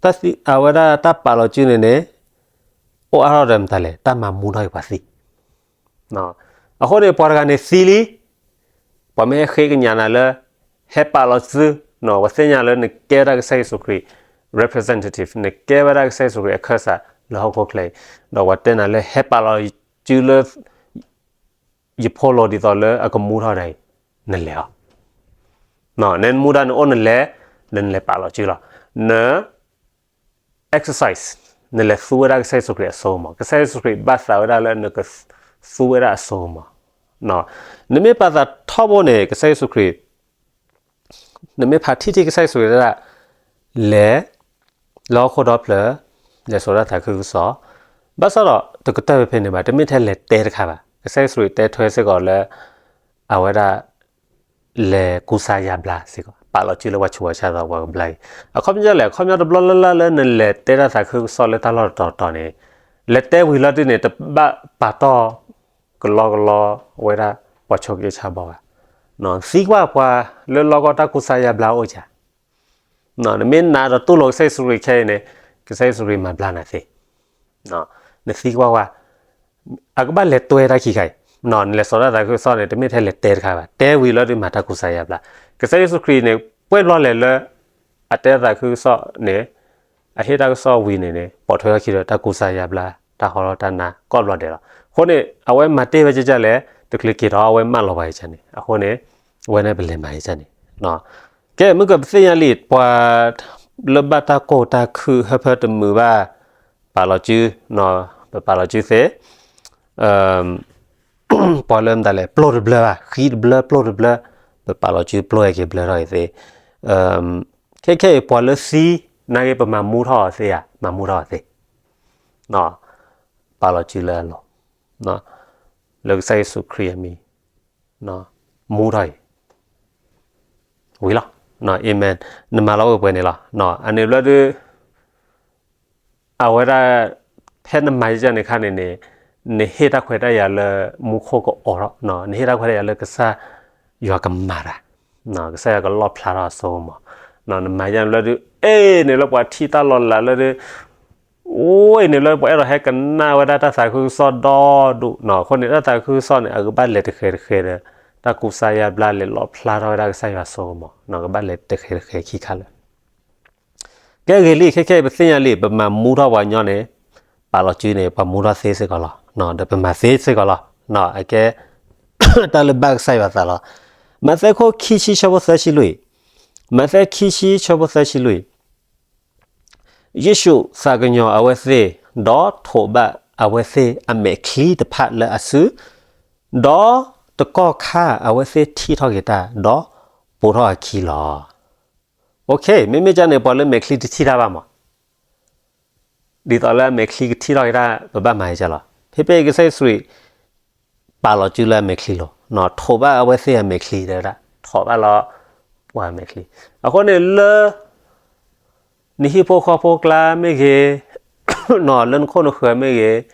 တၢ်သံ အဝဲဒၣ်တၢ်ပာ်လီၤစုန့ၣ်န့ၣ် အိၣ်အါထီၣ်ဒီးမတၤလဲၣ်, တၢ်မၤမူထီၣ်က့ၤပှၤသံ အဃိန့ၣ် ပှၤတဂၤန့ၣ်သံလံ, ပှၤမ့ၢ်ဟဲဃ့ကညးနၤလၢ ဟဲပာ်လီၤစု, ပှၤသ့ၣ်ညါလၢနကဲဝဲဒၣ်ကစၢ်ယ့ၣ်ၡူးခရံာ် representative, နကဲဝဲဒၣ်ကစၢ်ယ့ၣ်ၡူးခရံာ်အခၢၣ်စးလၢဟီၣ်ခိၣ်ချၢအံၤ, ဒီးပှၤတဲနၤလၢ ဟဲပာ်လီၤစုလၢ ယဖိလိၤဒ်သိးလၢအကမူထီၣ်ဒၣ်အံၤ, နလဲၤအီၤ, နမူဒါနအိၣ်နလဲၤ, ဒီးနလဲၤပာ်လီၤစုလီၤ. န exercise, နလဲၤသူဝဲဒၣ်ကစၢ်ယ့ၣ်ၡူးခရံာ်အစိကမီၤ, ကစၢ်ယ့ၣ်ၡူးခရံာ်ဘၣ်သးဝဲဒၣ်လၢနကသူဝဲဒၣ်အစိကမီၤ. နမ့ၢ်ပာ်သးထီဘိန့ၣ် ကစၢ်ယ့ၣ်ၡူးခရံာ် နမ့ၢ်ဖးထံထံကစၢ်ယ့ၣ်ၡူးခရံာ်တဲဒၣ် လဲၤ လၢဟီၣ်ခိၣ်ဒီဖျၢၣ် လဲၤစိာ်တၢ်သးခုကစီၣ်, ဘၣ်ဆၣ်ဒီးတကတၢၢ်ဖဲဖဲန့ၣ်ဘၣ်, တမ့ၢ်ထဲလဲၤတဲတခါဘၣ်. ကစၢ်ယ့ၣ်ၡူးခရံာ်တဲထွဲစ့ၢ်ကီးလၢ အဝဲဒၣ် လဲၤကူစါယါဘျါစ့ၢ်ကီး, ပာ်လီၤစုလၢပှၤဆူးပှၤဆါသီပှၤကဘျါအံၤ, အခီပညီလဲၣ်, အခီပညီတဘျီလၢ်လၢ်လၢနလဲၤတဲတၢ်သးခုကစီၣ်လၢတၢ်လီၢ်တတီၤတီၤန့ၣ်, လဲၤတဲဝံၤလီၤဒုန့ၣ် တဘၣ်ပာ်တီၢ်ကလီကလီဝဲဒၣ်ပှၤဆိးက့ဆါဘီဘၣ်. နသံကွၢ်ပှၤလၢလီၢ်ကီၢ်တၢ်ကူစါယါဘျါအိၣ်ဧါ. နမ့ၢ်နာ်ဒီးတူၢ်လိာ်ကစၢ်ယ့ၣ်ၡူးခရံာ်ခဲအံၤန့ၣ်, ကစၢ်ယ့ၣ်ၡူးခရံာ်မၤဘျါနၤသ့. နသံကွၢ်ကွၢ်, အကဘၣ်လဲၤတွဲတၢ်ခံခါအံၤ, နလဲၤစိာ်တၢ်သးခုကစီၣ်န့ၣ် တမ့ၢ်ထဲလဲၤတဲတခါဘၣ်, တဲဝံၤလီၤဒုးမၤတၢ်ကူစါယါဘျါ. ကစၢ်ယ့ၣ်ၡူးခရံာ်န့ၣ် ပှဲၢ်ဘျီလဲၣ်လၢ အတဲသးခုကစီၣ်န့ၣ်, အဟ့ၣ်တၢ်ကစီၣ်ဝံၤန့ၣ်န့ၣ် ပိာ်ထွဲထီၣ်ခံဒီးတၢ်ကူစါယါဘျါ, တၢ်ဟီထီၣ်တၢ်နါ ကိးဘျီဒဲးလီၤ. အဃိန့ၣ် အဝဲမၤတ့ၢ်ဝဲကကလဲၣ်, တချုးက့ၤထီၣ်အဝဲမၢလီၤပှၤကကန့ၣ်, အဃိန့ၣ် အဝဲန့ၣ်ပလဲၤမၤကကန့ၣ်. ကဲ မုၢ်ကပသ့ၣ်ညါလံ, ပှၤလၢဘၣ်တၢ်ကိၢ်တၢ်ခုၣ်ဟၢဖၢတမုာ်ဘၣ်, ပာ်လီၤစု, ပပာ်လီၤစုသ့, ပှၤလၢမတၤလဲၣ် ပျိၢ်တဘျၢဘၣ်, ဃံတဘျၢ ပျိၢ်တဘျၢ, ပပာ်လီၤစုပျိၢ်ဟဲက့ၤဘျၢထီၣ်အံၤသ့. ခဲခဲအံၤ ပှၤလၢသံ, နာ်က့ပမၤမူထီၣ်အီၤသ့ဧါ, မၤမူထီၣ်အီၤသ့, ပာ်လီၤစုလၢအလီၢ်, လၢကစၢ်ယ့ၣ်ၡူးခရံာ်အမံၤ, မူထီၣ်အံၤ ဝံၤလီၤ. အၤမ့ၣ်, နမၤလီၤဝဲပှဲၤန့ၣ်လီၤ. အန့ၣ်ဘျီဒုး အဝဲဒၣ် ဖဲနမၤယကန့ၣ်ခါန့ၣ်န့ၣ်, နဟ့ၣ်တၢ်ခွဲးတၢ်ယာ်လၢမူခိၣ်ကအိးထီၣ်, နဟ့ၣ်တၢ်ခွဲးတၢ်ယာ်လၢကစၢ်ယွၤကမၤတၢ်, ကစၢ်ယွၤကလီၣ်ဖျါထီၣ်အစိကမီၤ, နမၤယါန့ၣ်လၢဒုး အ့ၣ်န့ၣ်လၢပှၤထံၣ်တၢ်လီၤလးလၢဒုး အိၣ်အံၤန့ၣ်လၢပှၤအဲၣ်ဒိးဟဲကနၣ်ဝဲဒၣ်တၢ်သးခုကစီၣ်ဒီဒူၣ်နီၤ, အဃိန့ၣ် တၢ်သးခုကစီၣ်န့ၣ် အကဘၣ်လဲၤတဃဲၤတဃဲၤဒီး တၢ်ကူစါယါဘျါလဲၤလီၤဖျါထီၣ်ဝဲဒၣ်ကစၢ်ယွၤအစိကမီၤ, ကဘၣ်လဲၤတဃဲၤတဃဲၤခံခါလၢာ်. ကဲဂ့ၤလံ ခဲခဲအံၤပသ့ၣ်ညါလံ ပမၤမူထီၣ်ပှၤကညီန့ၣ် ပာ်လီၤစုန့ၣ် ပှၤမူထီၣ်သ့စ့ၢ်ကီးလီၤ, ဒီးပမၤသ့စ့ၢ်ကီးလီၤ, အကဲ တၢ်လၢဘၣ်ကစၢ်ယွၤသးလီၤ. မးသဲခိၣ်ခံဆံဆၢဖိသၢဆံလွံၢ်, မးသဲခံဆံဆၢဖိသၢဆံလွံၢ် ယ့ၣ်ၡူးသးကညီၤအဝဲသ့ၣ်, ဒီးထိးဘၣ်အဝဲသ့ၣ်အမဲာ်ချံတဖၣ်လၢအစု, ဒီးတကီၢ်ခါအဝဲသ့ၣ်ထံၣ်ထီၣ်က့ၤတၢ်, ဒီးပိာ်ထီၣ်အခံလီၤ. မ့မ့ၢ်ကန့ၣ် ပှၤလၢမဲာ်ချံတထံၣ်တၢ်ဘၣ်မး, ဒ်သိးလၢအမဲာ်ချံကထံၣ်ထီၣ်က့ၤတၢ် ပဘၣ်မၤယကလီၤ. ဖဲဖဲအံၤကစၢ်ယ့ၣ်ၡူးခရံာ် ပာ်လီၤစုလၢအမဲာ်ချံလီၤ, ထိးဘၣ်အဝဲသ့ၣ်အမဲာ်ချံတဲဝဲဒၣ်, ထိးဘၣ်လီၤပှၤအမဲာ်ချံ. အဃိန့ၣ်လၢ နဟံၣ်ဖိဃီဖိကျါမ့ၢ်ဂ့ၤ, လၢနခိၣ်နဃၢၤမ့ၢ်ဂ့ၤ,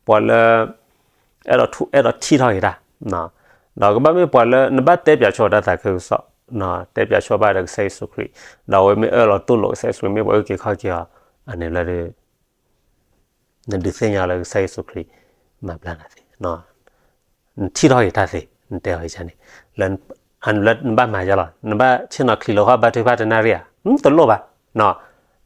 ပှၤလၢ အဲၣ်ဒိးထူ အဲၣ်ဒိးထံၣ်ထီၣ်က့ၤတၢ်, ဒီးကဘၣ်မ့ၢ်ပှၤလၢ နဘၣ်တဲပၠးဆိတၢ်သးခုကစီၣ်, တဲပၠးဆိဘၣ်ဒီးကစၢ်ယ့ၣ်ၡူးခရံာ်, ဒီးအဝဲမ့ၢ်အၢၣ်လီၤတူၢ်လိာ်ကစၢ်ယ့ၣ်ၡူးခရံာ် မ့ၢ်ပှၤအုၣ်က့ၤခီၣ်က့ၤအီၤ, အန့ၣ်လၢ နဒုးသ့ၣ်ညါလၢကစၢ်ယ့ၣ်ၡူးခရံာ် မၤဘျါနၤသ့, နထံၣ်ထီၣ်က့ၤတၢ်သ့, နတဲအီၤယကန့ၣ်, လၢ နဘၣ်မၤယါလီၤ, နဘၣ်ဆ့ၣ်နီၤချံးလိာ်ဃီဘါထုကဖၣ်တနၣ်ရံၣ်ဧါ, တလိၣ်ဘၣ်,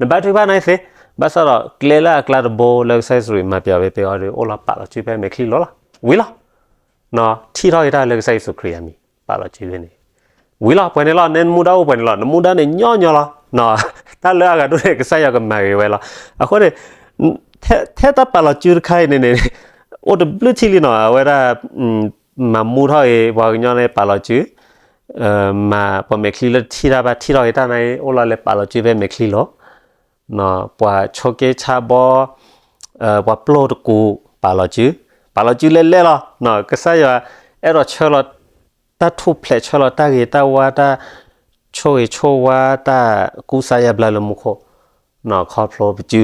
နဘါထုကဖၣ်နၤသ့, ဘၣ်ဆၣ်ဒီးကျဲလၢအကျါတဘိလၢကစၢ်ယ့ၣ်ၡူးခရံာ်မၤပၠးဝဲပှၤအီၤဒီး အိၣ်လီၤပာ်လီၤစုဖဲမဲာ်ချံလီၤလီၤ, ဝံၤလီၤ. ထံၣ်ထီၣ်က့ၤတၢ်လၢကစၢ်ယ့ၣ်ၡူးခရံာ်အမံၤ ပာ်လီၤစုဖဲန့ၣ်, ဝံၤလီၤ ပှဲၤန့ၣ်လီၤ, နမူဒါအိၣ်ပှဲၤန့ၣ်လီၤ, နမူဒါန့ၣ်ညီညီလီၤ, တၢ်လၢအဂၤဒိၣ်န့ၣ် ကစၢ်ယွၤကမၤဂ့ၤဝဲလီၤ. အဃိန့ၣ် ထဲတၢ်ပာ်လီၤစုတခါအံၤန့ၣ်န့ၣ် အိၣ်တဘျုးထံၣ်လံနီၤ, အဝဲဒၣ် မၤမူထီၣ်ဂ့ၤ ပှၤကညီန့ၣ်ပာ်လီၤစု, မၤပှၤမဲာ်ချံလၢတထံၣ်တၢ်ဘၣ် ထံၣ်ထီၣ်ဂ့ၤတၢ်န့ၣ် အိၣ်လီၤလဲၤပာ်လီၤစုဖဲမဲာ်ချံလီၤ. ပှၤဆိးက့ဆါဘီ, ပှၤပျိၢ်တကူး ပာ်လီၤစု, ပာ်လီၤစုလဲၤလဲၤလီၤ. ကစၢ်ယွၤအဲၣ်ဒိးဆှၢလီၤ တၢ်ထူၣ်ဖျဲးဆှၢလီၤ တၢ်ဂ့ၤတၢ်ဝါ တၢ်ဆိၣ်ဂ့ၤဆိၣ်ဝါ တၢ်ကူစါယါဘျါလၢမူခိၣ်, ခီဖျိပစု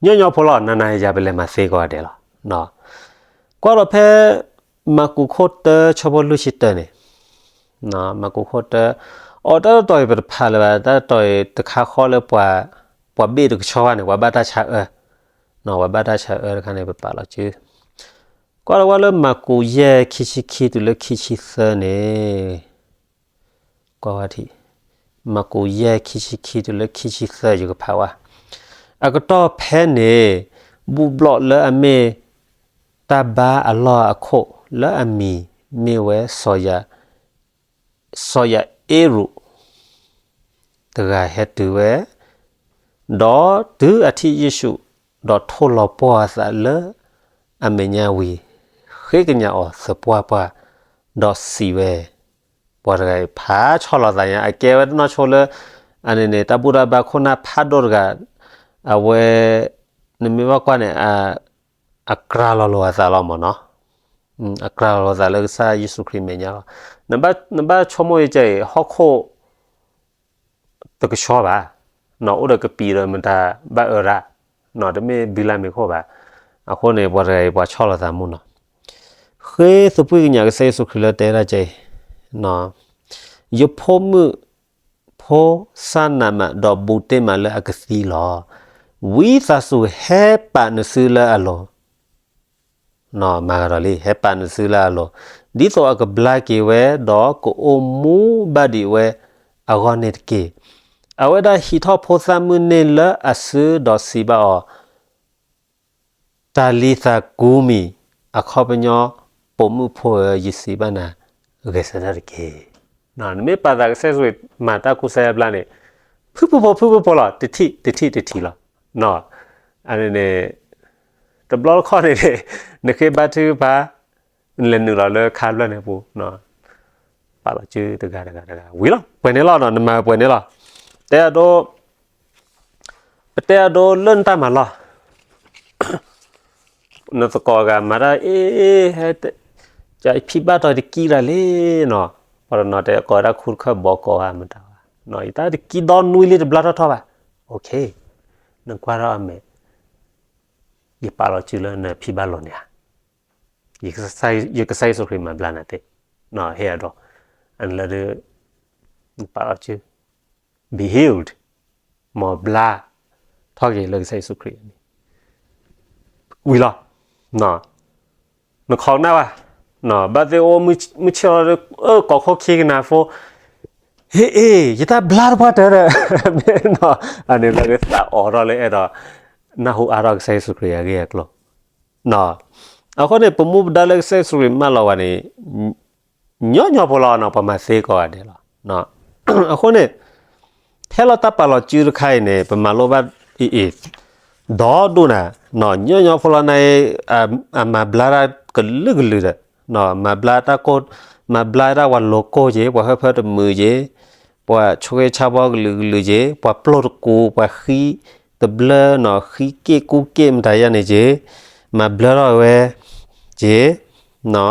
ညီညီဖိလီၤ, နၤနၤယၤယၤပလဲၤမၤသ့ကိးဂၤဒဲးလီၤ. ကွၢ်ဒီးဖဲ မၢ်ကူးခိၣ်တၢ ဆၢဖိလွံၢ်ဆံတၢန့ၣ်, မၢ်ကူးခိၣ်တၢ, အိ တၢ်တတီၤအံၤပတဖးလၢၤဘၣ်, တၢ်တတီၤအံၤတခါဃီလၢပှၤ, ပှၤဘ့ၣ်တကဆှီဘၣ်န့ၣ် ပှၤဘၣ်တၢ်ဆါအၢ, ပှၤဘၣ်တၢ်ဆါအၢတခါန့ၣ် ပပာ်လီၤစု, ကွၢ်လၢဝဲလၢမၢ်ကူးယဲၢ် ခံဆံခံတုၤလၢခံဆံသၢန့ၣ် ကွၢ်ဝဲထံၣ်, မၢ်ကူးယဲၢ် ခံဆံခံတုၤလၢခံဆံသၢ ယကဖးဝဲ, အကတီၢ်ဖဲန့ၣ် ဘူၣ်ဘျီၣ်လၢအမ့ၢ်တၢ်ဘါအလီၢ်အခိၣ် လၢအမံၤမ့ၢ်ဝဲ စီၤယၤအ့ရူး တဂၤဟဲတုၤဝဲ, ဒီးတုၤအထံၣ်ယ့ၣ်ၡူး, ဒီးထိၣ်လီၤပှီၢ်အသးလၢအမဲာ်ညါဝံၤ, ဃ့ကညးအီၤသပှၢ်ပှၢ်, ဒီးစံးဝဲ, ပှၤတဂၤအံၤ ဖးဆီၣ်လီၤသးညါ အကဲဝဲတနီၢ်ဆိလၢ အန့ၣ်န့ၣ် တၢ်ဘူၣ်တၢ်ဘါခိၣ်နၢ်ဖးဒိၣ်တဂၤ, အဝဲ နမ့ၢ်ဘၣ်ကွၢ်န့ၣ် အကြၢးလီၤလိာ်အသးလီၤမ့ၢ်နီၤ, အကြၢးလီၤလိာ်သးလၢကစၢ်ယ့ၣ်ၡူးခရံာ်မဲာ်ညါလီၤ. နဘၣ်ဆိကမိၣ်ယကဲအံၤ ဟီၣ်ခိၣ် တကဆှီဘၣ်, အိၣ်ဒီးကပံာ်ဒီးမတၤဘၣ်အၢရၣ်, တမ့ၢ်ဘုလၢ်မ့ၤခိၣ်ဘၣ်. အဃိန့ၣ် ပှၤတဂၤအံၤ ပှၤဆီၣ်လီၤသးမူနီၤ, ဃ့သပှၢ်ကညးကစၢ်ယ့ၣ်ၡူးခရံာ်လၢတဲဒၣ်ကဲအံၤ, ယဖိမုၣ်ဖိစၢ်နးမး ဒီးဘူးတ့ၢ်မးလၢအကသံလီၤ. ဝံသးစူၤဟဲပာ်နစုလၢအလိၤ မၤကဒီးလံ ဟဲပာ်နစုလၢအလိၤ, ဒ်သိးအကဘျါက့ၤဝဲ ဒီးကအိၣ်မူဘၣ်ဒံးဝဲအဂီၢ်န့ၣ်တက့ၢ်. အဝဲဒၣ်ဟံးထီၣ်ဖိသၣ်မုၣ်န့ၣ်လၢအစု ဒီးစံးဘၣ်အီၤ, တၤလံၤသးကူမံၤ, အခီပညီ, ပိာ်မုၣ်ဖိဧၢ, ယစံးဘၣ်နၤ, ဂဲၤဆၢထၢၣ်တက့ၢ်. နမ့ၢ်ပာ်သးကစၢ်ယ့ၣ်ၡူးမၤတၢ်ကူစါယါဘျါန့ၣ်, ဖုၣ်ဖုၣ်ဖိ ဖုၣ်ဖုၣ်ဖိလီၤ, တထံၣ်တထံၣ်တထံၣ်လီၤ. အန့ၣ်န့ၣ် တဘျီတခီၣ်န့ၣ်န့ၣ် နဃ့ဘါထုကဖၣ်, နလဲၤနုာ်လီၤလၢခါဖျၢၣ်န့ၣ်ပူၤ, ပာ်လီၤစုတဂၤတဂၤတဂၤ ဝံၤလီၤ ပှဲၤန့ၣ်လီၤနီၤ နမၤပှဲၤန့ၣ်လီၤ. တဲအဒိ ပတဲအဒိလၢနတၢ်မၤလီၢ် နသကိးဂၤမၤတၢ်အ့ၣ် ဟဲ ယဖံဘၣ်တီၤတကံၢ်တၢ်လံနီၤ, ပှၤတနီၤတဲကိးတၢ်ခူတခၢၣ်ဘီကိးဝဲမတၤဘၣ်, ယတၢ်တကံၢ်ဒီနွံလံတဘျါထီၣ်ထီၣ်ဘၣ်, နကွၢ်ထီၣ်အမဲာ်, ယပာ်လီၤစုလၢနဖံးဘၣ်လိာ်န့ၣ်ဧါ, ယကစၢ်ယ့ၣ်ၡူးခရံာ်မၤဘျါနၤသ့, ဟ့ၣ်အဒိ, အန့ၣ်လၢဒုး နပာ်လီၤစု be healed, မ်ဘျါထီၣ်က့ၤလၢကစၢ်ယ့ၣ်ၡူးခရံာ်န့ၣ် ဝံၤလီၤ. နခိးကနၣ်ဘၣ်, ဘၣ်သ့ၣ်အိၣ်မုၢ်ဆ့ၣ်လီၤ, ကိးခိၣ်ခံကနၤဖိ, ဟ့ၣ်အ့ၣ် ယတၢ်ဘျါတပှၢ်တၢၢ်ဒီး, အန့ၣ်လၢဒုးသးအိးထီၣ်လၢအဲၣ်ဒိး နၢ်ဟူအါထီၣ်ကစၢ်ယ့ၣ်ၡူးခရံာ်အဂ့ၢ်အကျိၤ. အဃိန့ၣ် ပမူပဒါလၢကစၢ်ယ့ၣ်ၡူးခရံာ်မၢလီၤဝဲန့ၣ် ညီညီဖိလီၤနီၤ, ပှၤမၤသ့ကိးဂၤဒဲးလီၤ. အဃိန့ၣ် ထဲလီၤတၢ်ပာ်လီၤစုတခါအံၤန့ၣ် ပမၤလိဘၣ်အံၤအံၤ ဒီဒူၣ်နၤ, ညီညီဖိလီၤနၤအံၤ, အမၤဘျါတၢ်ကလုာ်ကလုာ်ဒီး, မၤဘျါတၢ်ကိၢ်, မၤဘျါတၢ်ပှၤလိၤကိၢ်က့ၤ, ပှၤဟၢဖၢတမုာ်က့ၤ, ပှၤဆိၣ်ဂ့ၤဆါဘီကလုာ်ကလုာ်က့ၤ, ပှၤပျိၢ်တကူ, ပှၤဃံတဘျၢနီၤ, ဃံက့ၣ်ကူက့ၣ်မတၤယါန့ၣ်က့ၤ, မၤဘျါထီၣ်ဝဲက့ၤ,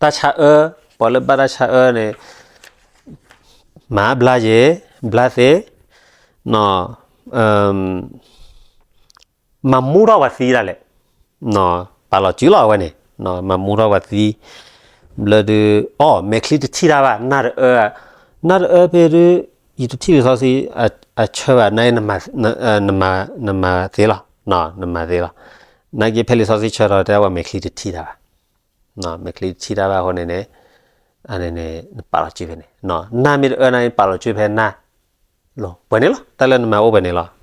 တၢ်ဆါအၢ, ပှၤလၢဘၣ်တၢ်ဆါအၢန့ၣ် မၤဘျါယ့ၤ, ဘျါသ့, မၤမူထီၣ်ပှၤသံဒၣ်လဲာ်, ပာ်လီၤစုလီၤအဝဲန့ၣ်, မၤမူထီၣ်ပှၤသံ, ဘျၢဒုး, အိ မဲာ်ချံတထံၣ်တၢ်ဘၣ်, နၢ်တအၢ, နၢ်တအၢဖဲဒုး, ယတထံၣ်လံာ်စီဆှံအဆၢဘၣ်, န, နမၤသ့လီၤ, နမၤသ့လီၤ, နာ်က့ဖဲလံာ်စီဆှံဆၢထီၣ်တဲဝဲမဲာ်ချံတထံၣ်တၢ်ဘၣ် မဲာ်ချံတထံၣ်တၢ်ဘၣ်အဃိန့ၣ်န့ၣ်, အန့ၣ်န့ၣ် နပာ်လီၤစုဖဲန့ၣ်, နၢ်မ့ၢ်တအၢနၤ နပာ်လီၤစုဖဲနၢ်လီၤ, ပှဲၤန့ၣ်လီၤ, တၢ်လၢနမၤအိၣ်ပှဲၤန့ၣ်လီၤ,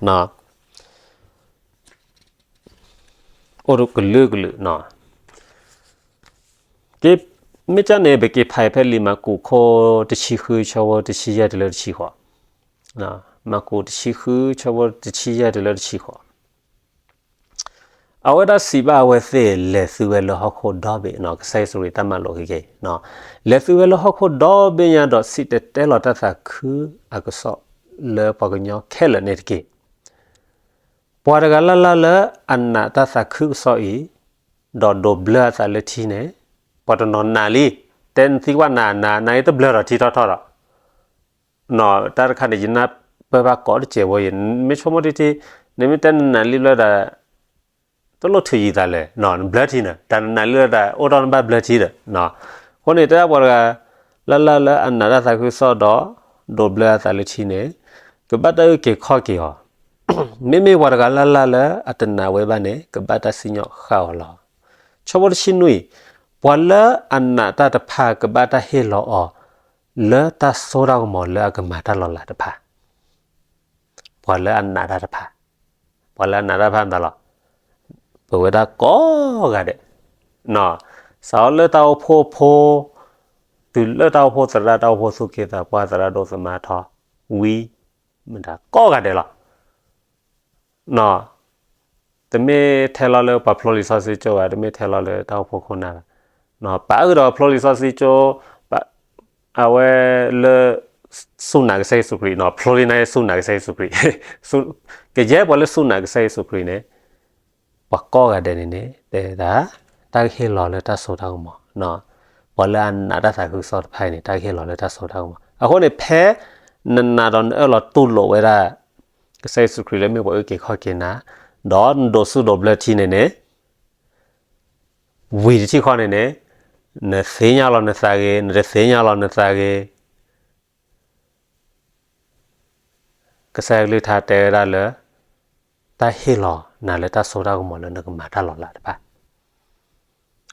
အိၣ်ကလုာ်ကလုာ်, က့, မ့ၢ်ကန့ၣ် ပက့ၤဖးဖဲလံာ်မၢ်ကူးခိၣ်တဆံဃုဆၢဖိတဆံယဲၢ်တုၤလၢတဆံဃိး, မၢ်ကူးတဆံဃုဆၢဖိတဆံယဲၢ်တုၤလၢတဆံဃိး အဝဲဒၣ်စံးဘၣ်အဝဲသ့ၣ်, လဲၤသုဝဲလၢဟီၣ်ခိၣ်ဒီဘ့ၣ်, ကစၢ်ယ့ၣ်ၡူးခရံာ်တၢ်မၤလိာ်က့ၤ, လဲၤသုဝဲလၢဟီၣ်ခိၣ်ဒီဘ့ၣ်ညါဒီး စံၣ်တဲၤတဲလီၤတၢ်သးခုအကစီၣ်လၢပှၤကညီခဲလၢာ်န့ၣ်တက့ၢ်. ပှၤတဂၤလၢ်လၢ်လၢအနာ်တၢ်သးခုကစီၣ်အံၤ, ဒီးဒိးဘျၢအသးလၢထံန့ၣ်, ပှၤတနီၤနာ်လံ, တဲနသံကွၢ်နၤ, နၤအံၤတဘျၢဒီးထံထီၣ်ထီၣ်ဒီး တၢ်တခါန့ၣ် ယနၢ်ပၢၢ်ဘၣ်ကိးတစဲးဖိအံၤ, မ့ၢ်ဆိကမိၣ်ထံထံ, နမ့ၢ်တဲနနာ်လံဘျၢဒီး တလိၣ်ထုးယံၤသးလဲၣ်, နဘျၢထံန့ၣ်, တၢ်နနာ်လံဘျၢဒီး အိၣ်ဒီးနဘၣ်ဘျၢထံဒီး, အဃိန့ၣ် တဲဒၣ်ပှၤတဂၤလၢ်လၢ်လၢအနာ်တၢ်သးခုကစီၣ်ဒီး ဒိးဘျၢအသးလၢထံန့ၣ်, ကဘၣ်တၢ်အုၣ်က့ၤခီၣ်က့ၤအီၤ, မ့မ့ၢ်ပှၤတဂၤလၢ်လၢ်လၢအတနာ်ဝဲဘၣ်န့ၣ် ကဘၣ်တၢ်စံၣ်ညီၣ်ဃၣ်အီၤလီၤ. ဆၢဖိတဆံနွံ, ပှၤလၢအနာ်တၢ်တဖၣ် ကဘၣ်တၢ်ဟ့ၣ်လီၤအီၤ လၢတၢ်စိတၢ်ကမီၤလၢအကမၤတၢ်လီၤလးတဖၣ် ပှၤလၢအနာ်တၢ်တဖၣ်, ပှၤလၢအနာ်တၢ်တဖၣ်မတၤလီၤ, ပဝဲဒၣ်ကိးဂၤဒဲး, စးထီၣ်လၢတၢ်အိၣ်ဖှိၣ်ဖိ, တုၤလၢတၢ်အိၣ်ဖှိၣ်သရၣ်, တၢ်အိၣ်ဖှိၣ်သူၣ်က့သးပှၢ်, သရၣ်ဒိၣ်သမါထီ, ဝံ, မတၤကိးဂၤဒဲးလီၤ. တမ့ၢ်ထဲလီၤလၢပှၤဖျိလံာ်စီဆှံကၠိဘၣ်, တမ့ၢ်ထဲလီၤလၢတၢ်အိၣ်ဖှိၣ်ခိၣ်နၢ်ဘၣ်, ပာ်အုၣ်ဒီးဖျိလံာ်စီဆှံကၠိ, အဝဲလၢ စူၢ်နာ်ကစၢ်ယ့ၣ်ၡူးခရံာ်, ဖျိလံာ်န့ၣ်စူၢ်နာ်ကစၢ်ယ့ၣ်ၡူးခရံာ်, ကယဲၢ်ပှၤလၢစူၢ်နာ်ကစၢ်ယ့ၣ်ၡူးခရံာ်န့ၣ်, ပှၤကိးဂၤဒဲးန့ၣ်န့ၣ် တဲဒၣ် တၢ်ကဟ့ၣ်လီၤလၢတၢ်စိတၢ်ကမီၤ, ပှၤလၢအနာ်တၢ်သးခုကစီၣ်တဖၣ်အံၤန့ၣ် တၢ်ကဟ့ၣ်လီၤလၢတၢ်စိတၢ်ကမီၤ. အဃိန့ၣ် ဖဲနနာ်ဒီးနအၢၣ်လီၤတူၢ်လိာ်ဝဲဒၣ် ကစၢ်ယ့ၣ်ၡူးခရံာ်လၢမ့ၢ်ပှၤအုၣ်က့ၤခီၣ်က့ၤနၤ, ဒီးနဒိးစူၢ်ဒိးဘျၢထံန့ၣ်န့ၣ် ဝံၤတထံၣ်ဃီန့ၣ်န့ၣ်, နသ့ၣ်ညါလီၤနသးဂ့ၤ, နတသ့ၣ်ညါလီၤနသးဂ့ၤ, ကစၢ်ယွၤကလုၢ်ကထါတဲဝဲဒၣ်လၢ တၢ်ဟ့ၣ်လီၤနၤလၢတၢ်စိတၢ်ကမီၤလၢနကမၤတၢ်လီၤလးတဖၣ်.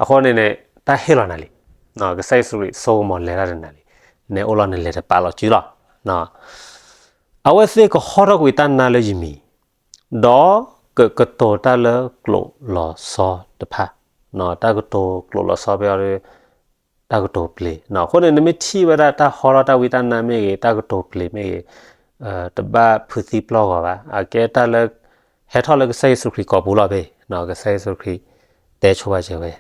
အဃိန့ၣ်န့ၣ် တၢ်ဟ့ၣ်လီၤနၤလံ, ကစၢ်ယ့ၣ်ၡူးခရံာ်စိကမီၤလဲၤတၢ်ဒီးနၤလံ, နအိၣ်လီၤနလဲၤတပာ်လီၤစုလီၤ. အဝဲသ့ၣ်ကဟီထီၣ်ကွံာ်တၢ်နါလၢယမံၤ, ဒီးကကတိၤတၢ်လၢကျိာ်လီၤဆီတဖၣ်, တၢ်ကတိၤကျိာ်လီၤဆီဖဲအံၤ တၢ်ကတိၤပျ့ၤ. အဃိန့ၣ် နမ့ၢ်ထံၣ်ဝဲဒၣ်တၢ်ဟီထီၣ်တၢ်ဝံတၢ်နါမ့ၢ်ဂ့ၤ, တၢ်ကတိၤပျ့ၤမ့ၢ်ဂ့ၤ, တဘၣ်ဖုးသံပျီၢ်ဂီၤဘၣ်. အကဲတၢ်လၢ ဟဲထီၣ်လၢကစၢ်ယ့ၣ်ၡူးခရံာ်ကိာ်ပူၤလီၤဖဲ, ကစၢ်ယ့ၣ်ၡူးခရံာ်တဲဆိပာ်စၢၤဝဲ,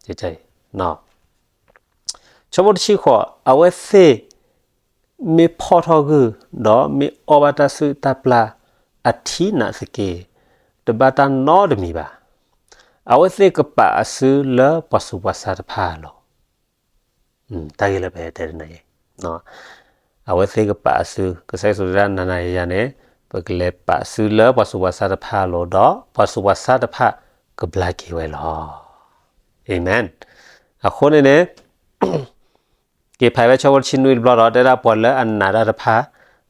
အံၤ ဆၢဖိတဆံဃိး, အဝဲသ့ၣ်မ့ၢ်ဖီၣ်ထီၣ်ဂုၢ်, ဒီးမ့ၢ်အီၣ်ဘၣ်တၢ်စုၣ်တၢ်ပျၢ်အထံနာ်သက့, တဘၣ်တၢ်နီတမံၤဘၣ်. အဝဲသ့ၣ်ကပာ်အစုလၢပှၤဆူးပှၤဆါတဖၣ်အလိၤ. တၢ်ဂ့ၢ်လၢပဟဲတဲတနၤအံၤ, အဝဲသ့ၣ်ကပာ်အစု, ကစၢ်ယ့ၣ်ၡူးတဲဒၣ်နၤနၤယၤယၤန့ၣ်, ပကလဲၤပာ်စုလၢပှၤဆူးပှၤဆါတဖၣ်အလိၤ, ဒီးပှၤဆူးပှၤဆါတဖၣ်ကဘျါက့ၤဝဲလီၤ. Amen. အဃိန့ၣ်န့ၣ် က့ၤဖးဝဲဆၢဖိတဆံနွံတဘျီဒီး တဲဒၣ်ပှၤလၢအနာ်တၢ်တဖၣ်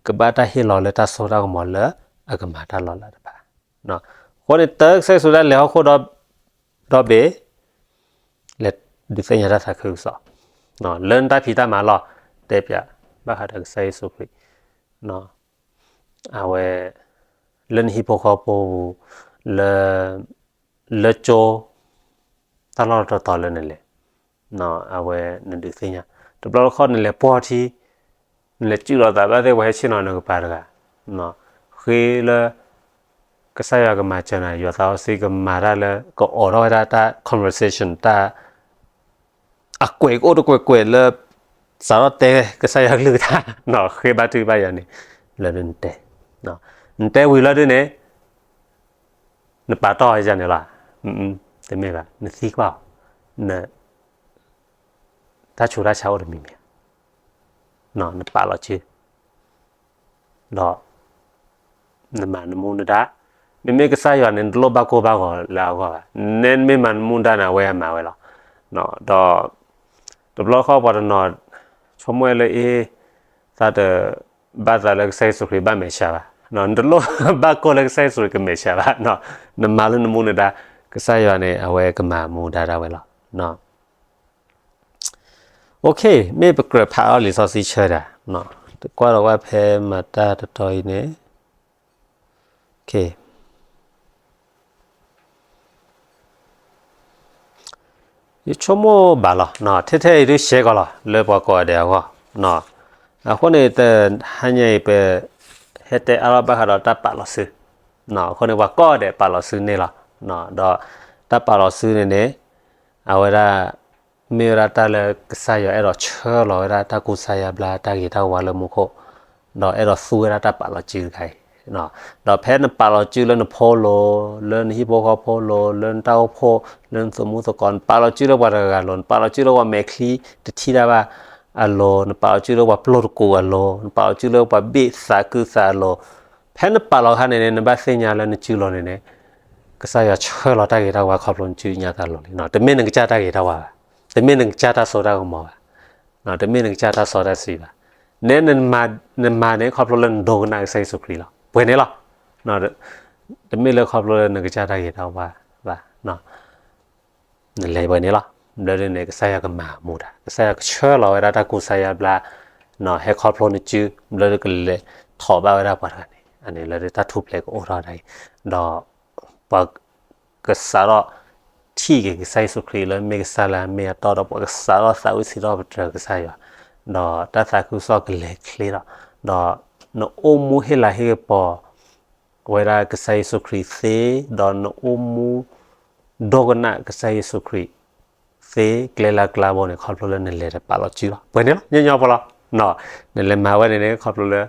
ကဘၣ်တၢ်ဟ့ၣ်လီၤလၢတၢ်စိတၢ်ကမီၤလၢအကမၤတၢ်လီၤလးတဖၣ်. အဃိန့ၣ် တၢ်ကစၢ်ယ့ၣ်ၡူးတၢ်လဲၤဟီၣ်ခိၣ်ဒီဘ့ၣ် လဲၤဒုးသ့ၣ်ညါတၢ်သးခုကစီၣ် လၢနတၢ်ဖံးတၢ်မၤလီၤ. တဲပၠး ဘၣ်ဃးဒီးကစၢ်ယ့ၣ်ၡူးခရံာ် အဝဲ လၢနဟံၣ်ဖိဃီဖိပူၤ လၢ လၢကၠိ တၢ်လီၢ်တတီၤတီၤလၢနလဲၤ အဝဲနဒုးသ့ၣ်ညါ တဘျီတခီၣ်နလဲၤပှီၢ်ထံ နလဲၤစုၣ်လီၤသးဘၣ်သ့ၣ် ပှၤဟဲဆ့ၣ်နီၤနကပၤတဂၤ ဃ့လၢ ကစၢ်ယွၤကမၤစၢၤနၤ ယွၤသးစီဆှံကမၤတၢ်လၢ ကအိးထီၣ်ဝဲဒၣ်တၢ် conversation တၢ် အကွဲးကအိၣ်တကွဲးကွဲးလၢ စးထီၣ်တဲကစၢ်ယွၤကလုၢ်ကထါ ဃ့ဘါထုကဖၣ်ယွၤန့ၣ် လၢနတဲ နတဲဝံၤလီၤဒုးန့ၣ် နပာ်တီၢ်ဝဲန့ၣ်လီၤ. တမ့ၢ်ဘၣ် နသံကွၢ်အီၤ တၢ်ဆူးတၢ်ဆါအိၣ်တမံၤမံၤ နပာ်လီၤစု ဒီး နမၤနမူနဒါ မ့မ့ၢ်ကစၢ်ယွၤန့ၣ် နတလိၣ်ဘၣ်ကိၢ်ဘၣ်ဂီၤလၢအဂီၢ်ဘၣ်. နဲနမ့ၢ်မၤနမူနဒါန့ၣ် အဝဲအမၤဝဲလီၤ. ဒီး တဘျီဃီပှၤတနီၤ ဆိကမိၣ်ဝဲလၢအ့ သးတ ဘၣ်သးလၢကစၢ်ယ့ၣ်ၡူးခရံာ်ဘၣ်မဲာ်ဆှးဘၣ်. နတလိၣ်ဘၣ်ကိၢ်လၢကစၢ်ယ့ၣ်ၡူးခရံာ်ကမဲာ်ဆှးဘၣ်. နမၤလၢနမူနဒါ ကစၢ်ယွၤန့ၣ် အဝဲကမၤမူဒါဒၣ်ဝဲလီၤ. မ့ၢ်ပကြၢးဖးအီၤလံာ်စီဆှံဆၢဒၣ် တကွၢ်ဒီးဝဲဖဲမၤတၢ်တတီၤအံၤန့ၣ် ယဆိကမိၣ်ဘၣ်လီၤ. ထဲထဲအံၤဒုးရှဲကီးလီၤ လၢပှၤကိးဂၤဒဲးအဂီၢ်. အဃိန့ၣ် တဟါညါအံၤ ပ ဟဲတဲအါထီၣ်ဘၣ်ဃးဒီးတၢ်ပာ်လီၤစု. အဃိန့ၣ် ပှၤကိးဂၤဒဲးပာ်လီၤစုန့ၣ်လီၤ. ဒီးတၢ်ပာ်လီၤစုန့ၣ်န့ၣ် အဝဲဒၣ် မ့ၢ်ဝဲဒၣ်တၢ်လၢကစၢ်ယွၤအဲၣ်ဒိးဆှၢလီၤဝဲဒၣ်တၢ်ကူစါယါဘျါ တၢ်ဂ့ၤတၢ်ဝါလၢမူခိၣ်, ဒီးအဲၣ်ဒိးသူဝဲဒၣ်တၢ်ပာ်လီၤစုတခါအံၤ, ဒီးဖဲနပာ်လီၤစုလၢနဖိလိၤ, လၢနဟံၣ်ဖိဃီဖိလိၤ, လၢနတၢ်အိၣ်ဖှိၣ်, လၢနသူၣ်မူသကိး, နပာ်လီၤစုလၢပှၤတဂၤဂၤအလိၤ, နပာ်လီၤစုလၢပှၤမဲာ်ချံတထံၣ်တၢ်ဘၣ်အလိၤ, နပာ်လီၤစုလၢပှၤပျိၢ်တကူးအလိၤ, နပာ်လီၤစုလၢပှၤဘ့ၣ်သးကုသးအလိၤ, ဖဲနပာ်လီၤခါန့ၣ်န့ၣ် နဘၣ်သ့ၣ်ညါလၢနစုလိၤန့ၣ်န့ၣ် ကစၢ်ယွၤဆှၢလီၤတၢ်ဂ့ၤတၢ်ဝါခီဖျိနစုညါတၢ်လိၤလံ. တမ့ၢ်နကစၢ်တၢ်ဂ့ၤတၢ်ဝါဘၣ်, တမ့ၢ်နကစၢ်တၢ်စိတၢ်ကမီၤဘၣ်, တမ့ၢ်နကစၢ်တၢ်စီတၢ်ဆှံဘၣ်. နဲနမၤန့ၣ် ခီဖျိလၢနဒိကနၣ်ကစၢ်ယ့ၣ်ၡူးခရံာ်လီၤ. ပှဲၤန့ၣ်လီၤ. တမ့ၢ်လၢခီဖျိလၢနကစၢ်တၢ်ဂ့ၤတၢ်ဝါဘၣ်. နလဲၤပှဲၤန့ၣ်လီၤ. ဘျီဒ်န့ၣ် ကစၢ်ယွၤကမၤမူဒါ, ကစၢ်ယွၤကဆှၢလီၤဝဲဒၣ်တၢ်ကူစါယါဘျါ ဟဲခီဖျိနစု, ဘျီဒ်ကလဲၤထီၣ်ဘၣ်ဝဲဒၣ်ပှၤတဂၤန့ၣ်, အန့ၣ်လၢတၢ်ထူၣ်ဖျဲးကအိၣ်ထီၣ်ဒၣ်အံၤ, ဒီးပှၤကစးထီၣ်ထံၣ်က့ၤကစၢ်ယ့ၣ်ၡူးခရံာ်လၢမ့ၢ်ကစၢ်လၢအမ့ၢ်အတီဒီး ပှၤကစးထီၣ်သးဝံၣ်စံးထီၣ်ပတြၢၤကစၢ်ယွၤ, ဒီးတၢ်သးခုကစီၣ်ကလဲၤချ့ဒီး, ဒီးနအိၣ်မူဟ့ၣ်လၤဟ့ၣ်ကပီၤ ဝဲဒၣ်ကစၢ်ယ့ၣ်ၡူးခရံာ်သ့, ဒီးနအိၣ်မူ ဒိကနၣ်ကစၢ်ယ့ၣ်ၡူးခရံာ်သ့ ကျဲလၢကျါဘိန့ၣ် ခီဖျိလၢနလဲၤတပာ်လီၤစုလီၤ. ပှဲၤန့ၣ်လီၤ. ညီညီဖိလီၤ. နလဲၤမၤဝဲန့ၣ်န့ၣ် ခီဖျိလၢ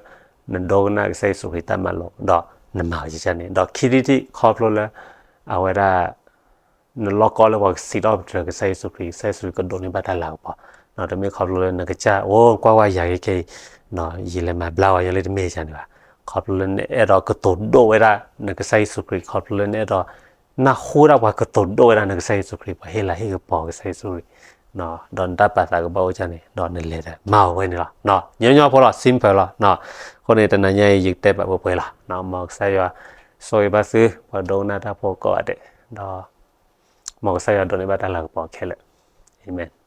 နဒိကနၣ်ကစၢ်ယ့ၣ်ၡူးခရံာ်တၢ်မၤလိာ်, ဒီးနမၤဝဲန့ၣ်, ဒီးခံထံၣ်တထံၣ် ခီဖျိလၢ အဝဲဒၣ် နလီၢ်ကီလၢပှၤကစံးထီၣ်ပတြၢၤကစၢ်ယ့ၣ်ၡူးခရံာ်, ကစၢ်ယ့ၣ်ၡူးခရံာ်ကဒိးန့ၢ်ဘၣ်တၢ်လၤကပီၤ, တမ့ၢ်ခီဖျိလၢနကစၢ် အိၣ်ကွၢ်ဝဲယၤခဲခဲအံၤ, ယလဲၤမၤဘျါဝဲယၤလၢတမ့ၢ်ယၤန့ၣ်ဘၣ်. ခီဖျိလၢနအဲၣ်ဒိးကတိၤဒိၣ်ဝဲဒၣ် နကစၢ်ယ့ၣ်ၡူးခရံာ်, ခီဖျိလၢနအဲၣ်ဒိး နၢ်ဟူဒၣ်ပှၤကတိၤဒိၣ်ဝဲဒၣ်နကစၢ်ယ့ၣ်ၡူးခရံာ်, ပှၤဟ့ၣ်လၤဟ့ၣ်ကပီၤကစၢ်ယ့ၣ်ၡူးခရံာ်, ဒီးနတၢ်ပာ်သးကဘၣ်အိၣ်ကန့ၣ်, ဒီးနလဲၤဒီးမၤဝဲန့ၣ်လီၤ. ညီညီဖိလီၤ. Simple လီၤ. အဃိန့ၣ် တနၤညါအံၤ ယကတဲဘၣ်ပှဲၤပှဲၤလီၤ. မ်ကစၢ်ယွၤ ဆိၣ်ဂ့ၤဘၣ်သု ပှၤဒိကနၣ်တၢ်ဖိကိးဂၤဒဲး, ဒီး မ်ကစၢ်ယွၤဒိးန့ၢ်ဘၣ်တၢ်လၤကပီၤခဲလၢာ်. အၤမ့ၣ်.